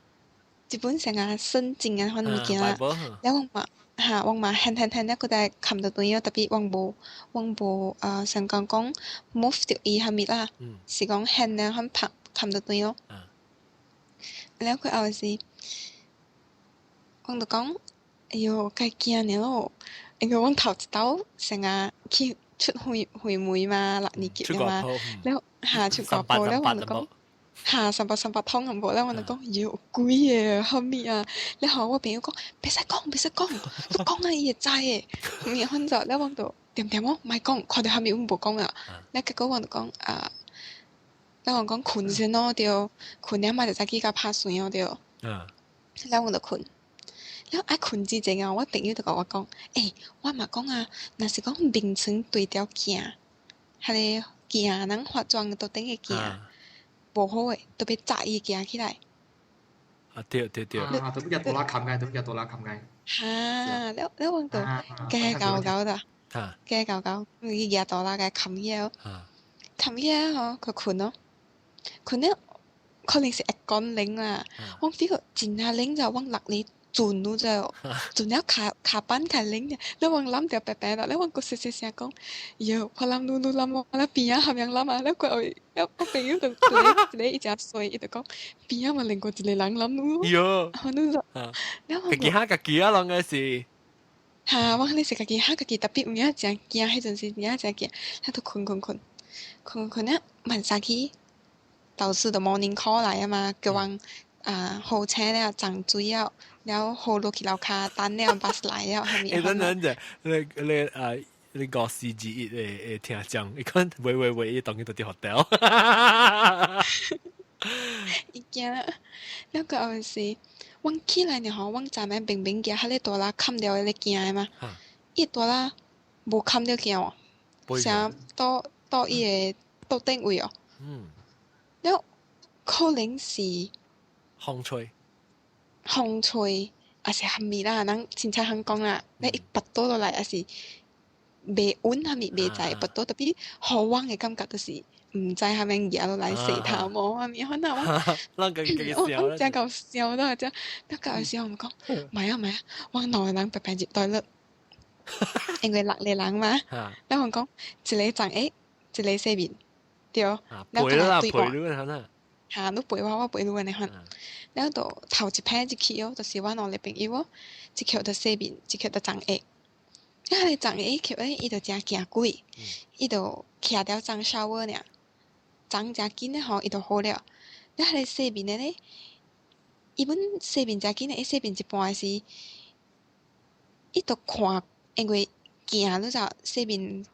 一本像啊聖經啊款物件啦。了我嘛哈，我嘛掀掀掀了，閣來冚到轉哦，特別我無啊，想講講 move 著伊啥物啦，是講掀了款拍冚到轉哦。了過後是，我就講，哎喲，該驚爾咯，因為阮頭一道成日去出回回門嘛，六年級了嘛，了哈出國埔了，我就講，哈三百三百通咁無，了我就講，喲鬼的，啥物啊？了後我朋友講，袂使講，袂使講，你講啊伊會知的，然後就了我就恬恬哦，莫講，看著啥物阮無講啊，了結果我就講啊，了我講睏先咯，對，睏了嘛就早起較拍算哦，對，了我就睏。了愛睏之前啊，我朋友就共我講，欸，我嘛講啊，若是講眠床對著鏡，彼个鏡人化妝桌頂的鏡，無好的，特別紮伊鏡起來。啊對對對。啊，都比較多拉冚嘅，都比較多拉冚嘅。哈，了了我就驚搞搞的，驚搞搞，伊舉刀拉共冚起來，冚起來吼，佢睏咯，睏了可能是會乾冷啦，我 feel 真正冷就我落嚟。轉到就轉了卡卡板較冷嘅，你往攬著白白啦，你往閣細細聲講，喲，我攬你你攬我，我邊仔含樣攬啊，你過後，我朋友就一个一个伊誠衰，伊就講邊仔嘛另外一個人攬你，喲，你就，家己嚇家己啊，攏個是。哈，我肯定是家己嚇家己，特別有影誠驚，彼陣時有影誠驚，他都睏睏睏，睏睏了，晚早起，導師就 morning call 來啊嘛，叫阮啊好醒了，沖水了。了好落去樓跤等了巴士來了，係咪？欸，等等者，你你啊，你個421的的聽眾，伊講喂喂喂，伊當佢到佇 hotel。伊驚啦，了過後是，阮起來呢吼，阮昨暝明明舉彼个大拉冚著彼个鏡的嘛，伊大拉無冚著鏡哦，啥倒倒伊个桌頂位哦。了可能是風吹。風吹，抑是啥物啦？人凊彩通講啦，你伊跋倒落來，抑是袂穩，啥物袂知跋倒，特別予阮的感覺就是毋知啥物舉落來洗頭毛啥物，反正我我我誠夠笑到這，了到時我講，莫啊莫啊，阮兩個人白白入 toilet，因為六個人嘛，了阮講一个站下，一个洗面，對，了陪啦陪你啦。哈，你陪我，我陪你按呢款。了就頭一擺入去哦，就是阮兩个朋友哦，一抾就洗面，一抾就沖下。啊，彼個沖下抾咧，伊就誠驚鬼，伊就徛佇沖 shower 爾，沖誠緊咧吼，伊就好了。了，彼個洗面的咧，伊本洗面誠緊的，伊洗面一半的時，伊就看，因為鏡你知洗面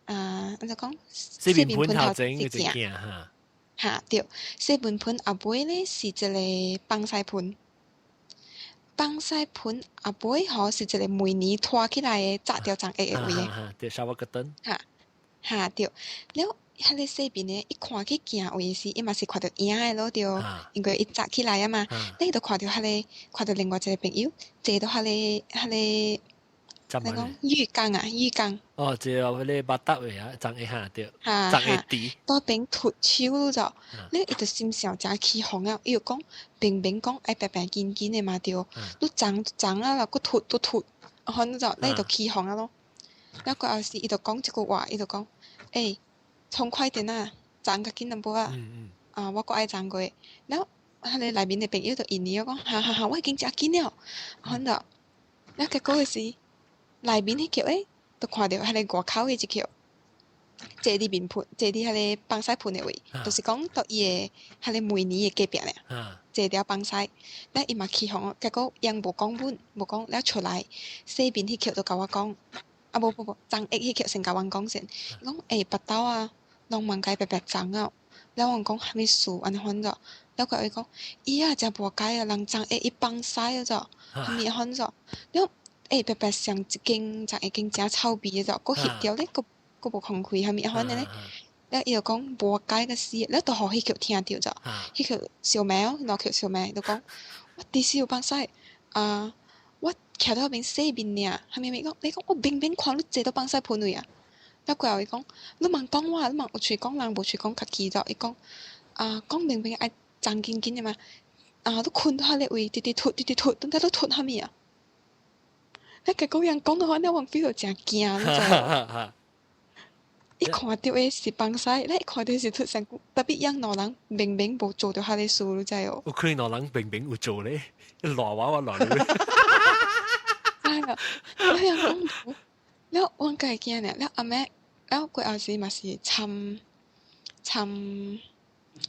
啊，按怎講？洗面盆頭前有一鏡哈。哈對，洗面盆後尾咧是一個放屎盆，放屎盆後尾吼是一個門簾拖起來的紮著髒下的位的。對，shower curtain。哈，哈對，了彼个洗面的，伊看去鏡位時，伊嘛是看著影的咯對，因為伊紮起來啊嘛，你就看著彼个，看著另外一個朋友坐佇彼个彼个。那講浴缸啊，浴缸。哦，這個彼個 bathtub 的啊，髒一下對，髒一滴。倒邊脫手就，你伊就心想誠起哄啊，伊就講明明講愛白白緊緊的嘛對，你髒髒啊啦，閣脫都脫，反正就你就起哄啊咯。了過後時，伊就講一句話，伊就講，欸，沖快點啊，髒較緊淡薄啊，啊，我閣愛髒過。了，彼个內面的朋友就應伊講，哈哈哈，我已經誠緊了，反正，了結果是。內面彼抾咧，就看著彼个外口的一抾，坐佇面盆，坐佇彼个放屎盆的位，就是講佇伊的彼个門簾的隔壁爾，坐佇放屎，了伊嘛起哄，結果𪜶無講阮，無講了出來，洗面彼抾就共我講，啊無無無，髒下彼抾先共阮講先，伊講欸腹肚啊，攏茫共白白髒啊，了阮講啥物事按呢款者，了過後伊講，伊啊誠無解啊，人髒下伊放屎啊者，啥物款者，了。欸，白白上一間就一間誠臭味的就，閣翕著咧，閣閣無空氣，啥物款的咧？了伊就講無解個死，了就予彼抾聽著就，彼抾小妹哦，兩抾小妹就講，我佇時有放屎，啊，我徛佇彼邊洗面爾，啥物物講，你講我明明看你坐佇放屎盆位啊，了過後伊講，你茫講我，你茫有喙講人，無喙講家己就伊講，啊講明明愛爭緊緊的嘛，啊你睏佇彼个位，直直吐，直直吐，等下你吐啥物啊？你結果人講的話，你我 feel 到誠驚，你知無？伊看著的是放屎，你看著是吐身軀，特別樣兩人明明無做著彼个事，你知無？有可能兩人明明有做咧，亂話我亂你。哎呀，你又講無，了我家驚呢，了後尾，了過後時嘛是參參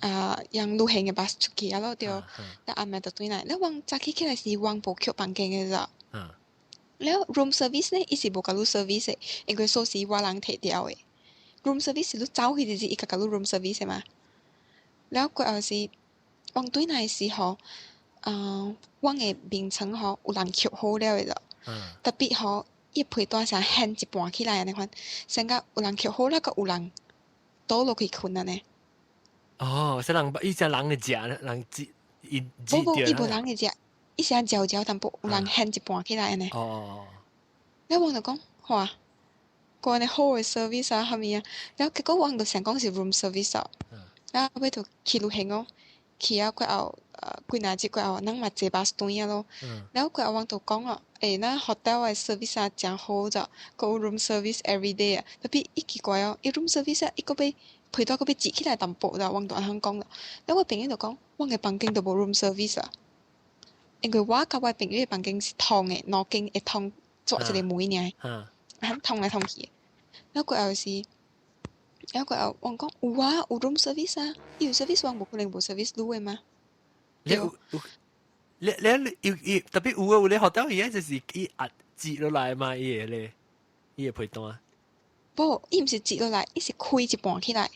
啊，用旅行的巴士出去啊咯，對，了後尾就轉來，了我早起起來是我無去房間的咋。了 room service 呢，伊是無共你 service 的，因為鎖匙我人提掉的。room service 是你走去就是伊共你 room service 的嘛。了過後是，我轉來時吼，我的眠床吼有人抾好了的咯。特別吼，伊被單成掀一半起來按呢款，先甲有人抾好了，閣有人倒落去睏按呢。哦，是人伊只人會食，人食伊無無，伊無人會食，伊是按嚼嚼淡薄，有人掀一半起來按呢。哦。了我就講，哇，閣按呢好的 service 啊，啥物啊？了結果我就想講是 room service 哦。了後尾就去旅行哦，去啊過後，幾若日過後，咱嘛坐巴士轉啊咯。了過後我就講哦，欸，咱 hotel 的 service 啊誠好咋，閣有 room service every day 啊。特別伊奇怪哦，伊 room service 啊，伊閣欲被單閣欲折起來淡薄啦，我就按呢講啦。了我朋友就講，我的房間都無 room service 啊，因為我佮我朋友的房間是通的，兩間會通做一個門爾，很通來通去。了過後是，了過後我講有啊，有 room service 啊，伊有 service 我無可能無 service 你的嘛。你有你你有有特別有啊，有咧 hotel 伊就是伊壓折落來嘛，伊個咧，伊個被單。無，伊毋是折落來，伊是開一半起來。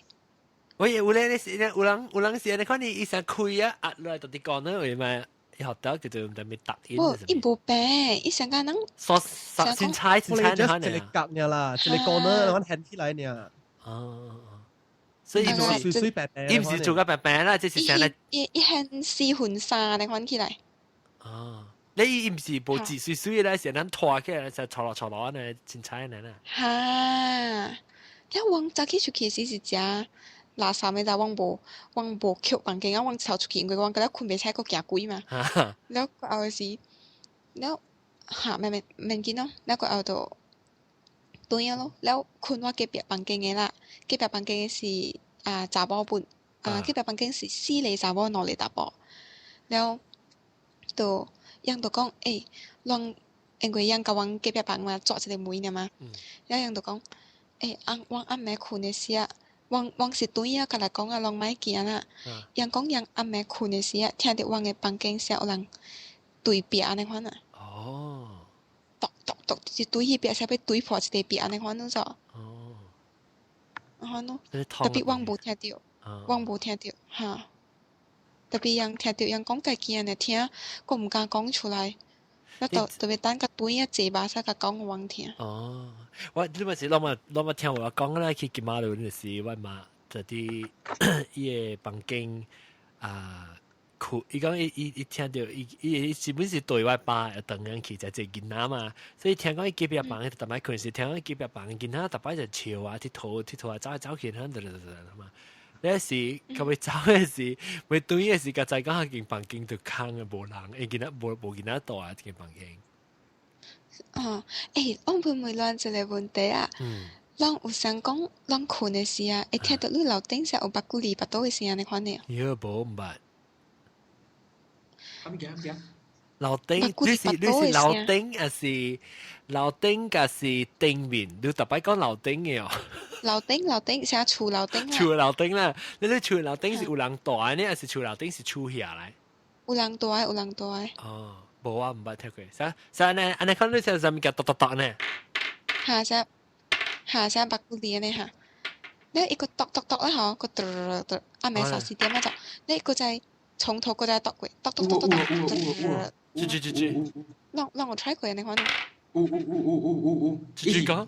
喂，有咧，你是有人有人是按呢看你伊先開啊，壓落來到佇講呢位嘛，伊 hotel 叫做毋知咩搭因。無，伊無平，伊上間人。說先猜先猜你看一個角爾啦，一個 corner 我掀起來爾。哦。所以伊是水水白白，伊毋是做個白白啦，這是啥咧？伊伊掀四分三來款起來。哦，你伊毋是無折水水咧，是咱拖起來，就坐落坐落按呢，凊彩按呢啦。哈，了我早起出去時是誠垃圾的，我無我無去房間啊，我走出去，因為我覺得睏袂醒，閣驚鬼嘛。了過後時，了哈，免免免緊咯，了過後就轉啊咯，了睏我隔壁房間的啦，隔壁房間的是啊查某本，啊隔壁房間是四個查某，兩個查埔，了就𪜶就講，欸，攏因為𪜶共阮隔壁房嘛，做一個門爾嘛，了𪜶就講，欸，翁阮暗暝睏的時啊，阮阮是轉啊，共來講啊，攏莫驚啦。𪜶講𪜶暗暝睏的時啊，聽著阮的房間聲有人對壁按呢款啊。哦。篤篤篤，就是對彼壁，啥欲對破一個壁按呢款攏做。哦。按呢咯，特別阮無聽著，阮無聽著，哈。特別𪜶聽著𪜶講家己按呢聽，閣毋敢講出來。我特特別等甲轉啊坐巴士共講予阮聽。哦，我你嘛是攏嘛攏嘛聽我講啦，去金馬倫的時，我媽就佇伊个房間啊，哭，伊講伊伊伊聽著伊伊伊基本是對我爸當然去就一個囡仔嘛，所以聽講伊隔壁房逐擺睏時，聽講伊隔壁房囡仔逐擺就笑啊，佚佗佚佗啊，走來走去，響得得得嘛。那時佢欲走的時，欲轉的時，才知講彼間房間就空的，無人，因囡仔無無囡仔蹛啊，這間房間。哦，欸，我問問咱一個問題啊。攏有想講，攏睏的時啊，會聽著你樓頂聲有目骨裡腹肚的聲按呢款的。喲，無毋捌。啥物件？啥物件？樓頂，你是你是樓頂，還是樓頂，還是頂面？你逐擺講樓頂的哦。樓頂樓頂，寫厝樓頂。厝樓頂啦，你你厝樓頂是有人蹛呢，還是厝樓頂是厝下來？有人蹛，有人蹛。哦，無啊，毋捌聽過。啥啥呢？按呢看你聲啥物件剁剁剁呢？哈聲，哈聲目骨裡呢哈。你一個剁剁剁啦吼，個剁剁，暗暝三四點啊就，你閣再從頭閣再剁過，剁剁剁剁剁剁。吱吱吱吱。讓讓我 try 過你看。有有有有有有有。吱吱講。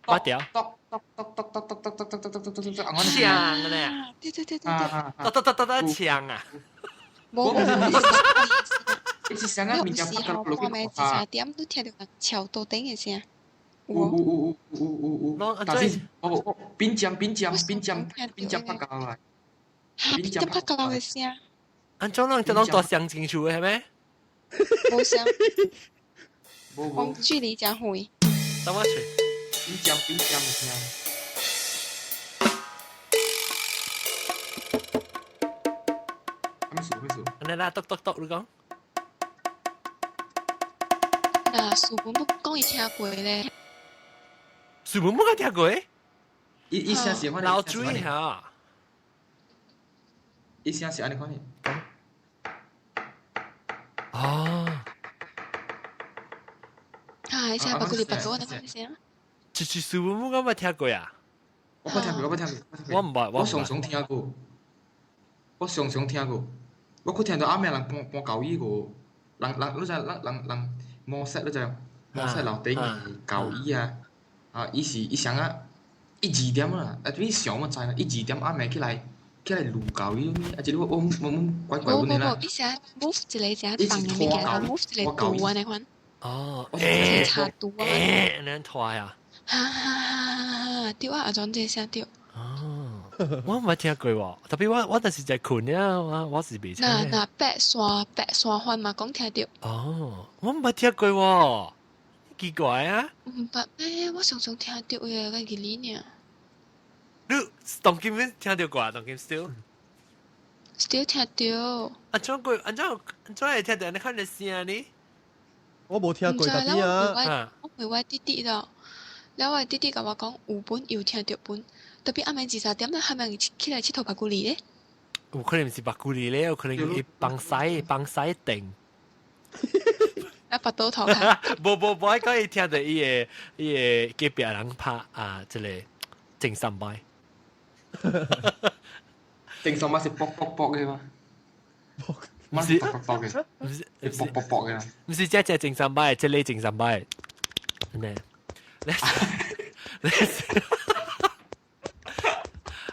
八條。剁剁剁剁剁剁剁剁剁剁剁剁剁剁，搶呢？對對對對對。剁剁剁剁剁搶啊！無無無，一直聲啊，有時候半暝一三點，你聽著人敲桌頂的聲。有有有有有有有，但是哦邊尖邊尖邊尖邊尖拍膠來，邊尖拍膠嘅聲。安怎人就攏大聲清楚嘅係咩？無聲，我距離真遠。等我吹。邊尖邊尖嘅聲。咩事咩事？你啦，篤篤篤，你講。嗱，書本不講伊聽過咧。書本冇講聽過？伊聲是按老水嚇。伊聲是按呢款的。哦。啊，伊聲白骨里白骨那款聲。就是書本冇講捌聽過啊？我捌聽過，我捌聽過。我毋捌，我常常聽過。我常常聽過。我閣聽到暗暝人搬搬舊椅個，人人你知人人人摩色你知摩色樓頂嘅舊椅啊，啊，伊是伊啥啊？伊2點啊，啊，你想我知啦，伊2點暗暝起來起來擼舊椅，啊，這個我我我怪怪阮的啦。無無無，伊是 move 一個只重嘅物件，move 一個圖安尼款。哦，插圖啊。安尼拖啊。哈哈哈哈！對啊，阿種這聲對。哦，我毋捌聽過喎，特別我就是在睏了，我是袂。那那白山白山番嘛，講聽著。哦，我毋捌聽過喎，奇怪啊！毋捌咩？我常常聽著嘅，個記哩爾。你當今聽著過？當今 still still 聽著。啊，怎過？啊怎怎會聽著？你看你聲呢？我無聽過，特別啊。我問我弟弟咯，了我弟弟共我講有本有聽著本。特別暗暝2、3點咧，係咪起來𨑨迌白骨里咧？有可能毋是白骨里咧，有可能伊幫西幫西定。啊，拔刀頭卡。無無無，講伊聽著伊個伊個隔壁人拍啊，這個正三擺。正三擺是卜卜卜嘅嘛？毋是卜卜卜嘅，毋是卜卜卜嘅。毋是這隻正三擺，這個正三擺。咩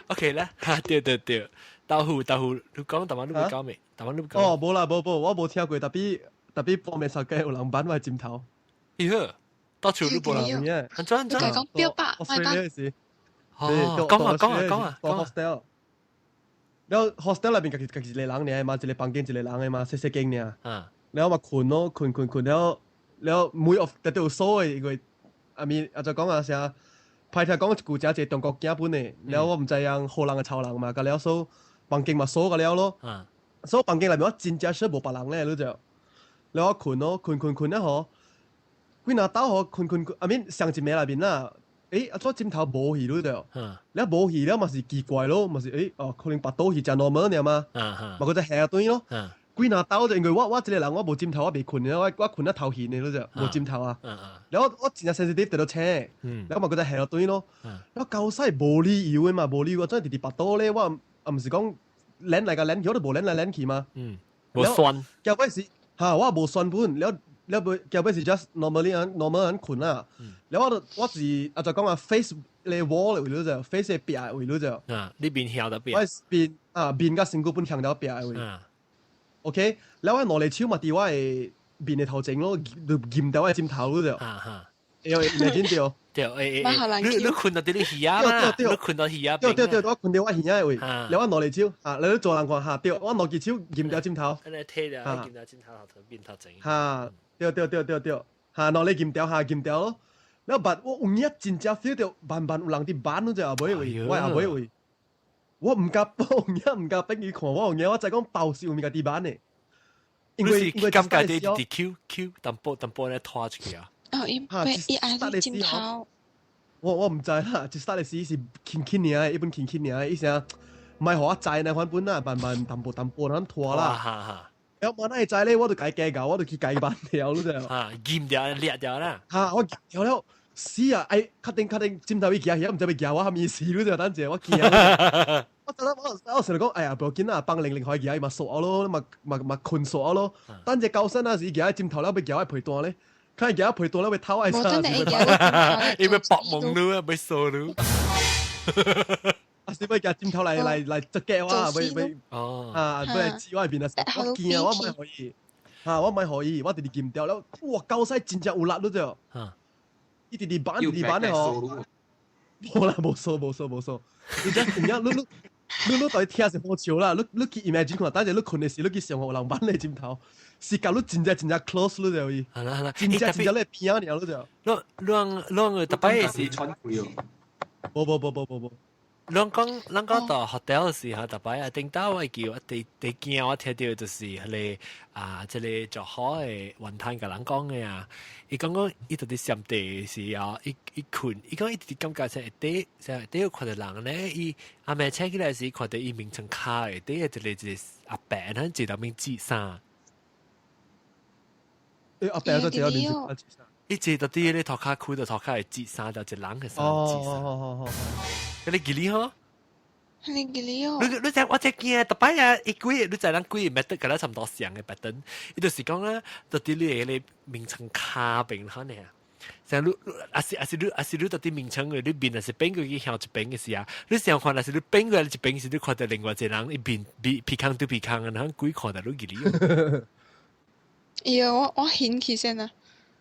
？OK 啦，哈對對對，豆腐豆腐，你講大媽你會講未？大媽你會講？哦，無啦無無，我無聽過，特別特別半暝三更有人扳我枕頭。咦呵，到處都無人。安怎安怎？講表白，我講。哦，講啊講啊講啊講 hostel。了 hostel 內面家己家己一個人爾嘛，一個房間一個人的嘛，細細間爾。嗯。了嘛睏咯，睏睏睏了了每 of 特別有鎖的，因為阿咪阿就講啊啥。歹聽講一句，誠濟中國囝本的，了我毋知影好人會臭人嘛，甲了所房間嘛鎖甲了咯。所以房間內面我真正說無別人咧，你就了我睏咯，睏睏睏了吼，幾若斗吼睏睏睏，阿面上一暝內面啦，欸，啊怎枕頭無去你就，了無去了嘛是奇怪咯，嘛是欸哦，可能腹肚去誠 normal 爾嘛，嘛閣再下轉咯。幾若斗就因為我一個人我無枕頭我袂睏的，我睏得頭眩的你就無枕頭啊。了我真正 sensitive 得到醒，了嘛閣再下落轉咯。了狗屎無理由的嘛，無理由，我怎直直腹肚咧？我啊毋是講攣來共攣去，我都無攣來攣去嘛。無酸。結尾是哈，我無酸本，了了尾結尾是 just normally 按 normal 按睏啦。了我就我是啊就講啊 face 咧 wall 的位就 face 的壁的位就。啊，你面向到壁。我面啊面佮身軀本向到壁的位。OK，了我兩隻手嘛佇我的面的頭前咯，就撳掉我的枕頭咯就。會會imagine 著。對，欸欸，你睏到佇你耳仔嘛？你睏到耳仔。對對對，我睏到我耳仔的位。了我兩隻手，啊，你做人看哈，對，我兩隻手撳掉枕頭。你提了，撳掉枕頭頭面頭前。哈，對對對對對，哈，兩隻撳掉，哈撳掉咯。了但我有影真正 feel 到慢慢有人佇挽咯，就後尾位，我後尾位。我毋敢，我有影毋敢逼伊看，我有影我知講包是有物件佇挽的。因為因為感覺佇佇 Q Q 淡薄淡薄咧拖出去啊。哦，伊伊愛你枕頭。我毋知啦，一 start 的時是輕輕爾，一本輕輕爾，伊聲莫予我知呢，反本啊，慢慢淡薄淡薄咁拖啦。哈哈。了我哪會知咧？我就共伊加搞，我就去共伊挽掉咯就。啊，閹掉裂掉啦。哈，我閹掉了。死啊！哎，確定確定，枕頭伊行去，毋知欲行我啥物事咯就等者，我驚。我陣我成日講，哎呀，不要緊啦，幫零零可以行，伊嘛傻咯，嘛嘛嘛睏傻咯。等者高身啊，是伊行枕頭了，欲行我被單咧，看伊行被單了，欲偷愛啥？伊欲搏夢你啊，欲傻你。啊，是欲行枕頭來來來捉雞我，欲欲哦啊，欲來指我面啊！我驚，我莫予伊，哈，我莫予伊，我直直閹掉了。哇，狗屎真正有力咯就。伊直直板直直板咧吼。無啦，無數無數無數，你真唔一你你你你對聽是好笑啦，你你去 imagine 看，等陣你睏的時，你去想有人板你枕頭，是甲你真正真正 close 你就伊，係啦係啦，真正真正你邊爾你就。你你你特別是穿開哦。無無無無無無。咱講咱講到 hotel 時候，特別啊，頂到我叫第第驚我聽到就是彼個啊，這個做好的雲吞共人講的啊，伊講講伊到底上地時啊，伊伊睏，伊講伊直感覺說底下底有看到人咧，伊阿妹請起來時看到伊眠床跤的底一個一個阿伯，咱坐到面折衫。欸，阿伯就坐到面折衫。伊坐到底咧塗跤褲到塗跤會折衫，就一人的衫折衫。哦。你記哩吼？你記哩哦？你你知我只驚，特擺啊，伊幾你知人幾個 method 佮咱差不多像的 pattern，伊就是講咧，到底你個眠床跤邊可能啊，像你啊是啊是你啊是你到底眠床的你面若是變過去向一邊的時啊，你想看若是你變過來一邊時，你看到另外一個人伊面鼻鼻孔對鼻孔啊，然後鬼看到你記哩。哎呀，我我顯起先啊，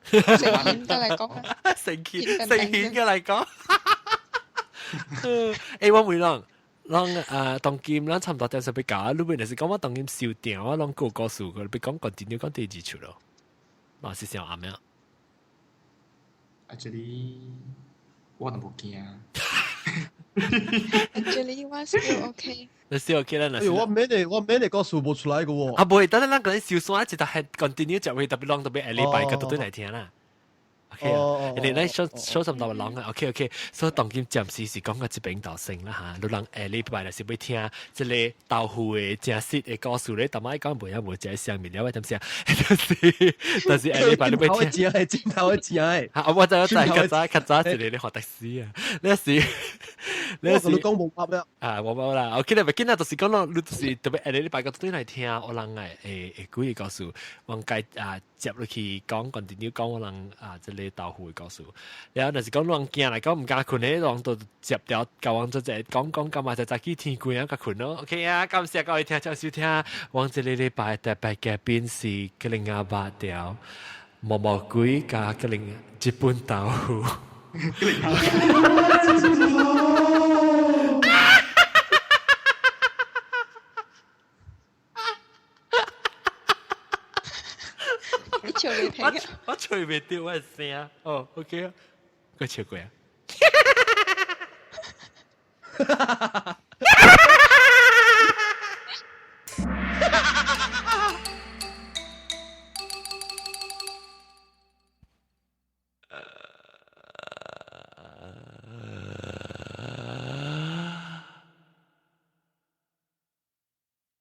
成顯嘅嚟講，成顯成顯嘅嚟講。欸，我問人，人啊，當今咱差不多點十要搞，你本來是講我當今收定，我攏個故事，佢別講 continue 講第二出咯，嘛是想暗咩？Actually，我都無驚。 Actually，我 still OK。你 still OK 啦？哎，我免你，我免你故事無出來個喎。啊，無會，等陣咱講收山，一直係 continue 就會特別啷特別下禮拜個都對來聽啦。OK 啊，你咧說說什麼人啊？OK OK，所以當今暫時是講個這邊道先啦嚇，你人下禮拜若是欲聽這個豆腐的真實的故事咧，逐擺講袂曉無這上面了，我點先？但是但是下禮拜你欲聽，真係真頭的真的。嚇！我知我知，較早較早一個咧發的士啊，你是你是講無噏啦。啊，無無啦，OK 啦，袂緊啦，就是講咯，你就是特別下禮拜個對來聽，有人會會幾個故事，我該啊接落去講，continue 講我人啊這個豆腐的故事。然後若是講人驚來講毋敢睏咧，人就接掉交往做者講講講嘛，就早起天光啊，較睏咯。OK 啊，感謝各位聽眾收聽，我這個禮拜特別嘉賓是吉林阿八條毛毛鬼佮吉林日本豆腐。你笑你聽啊！我吹袂著我的聲。哦，OK 啊，閣笑過啊。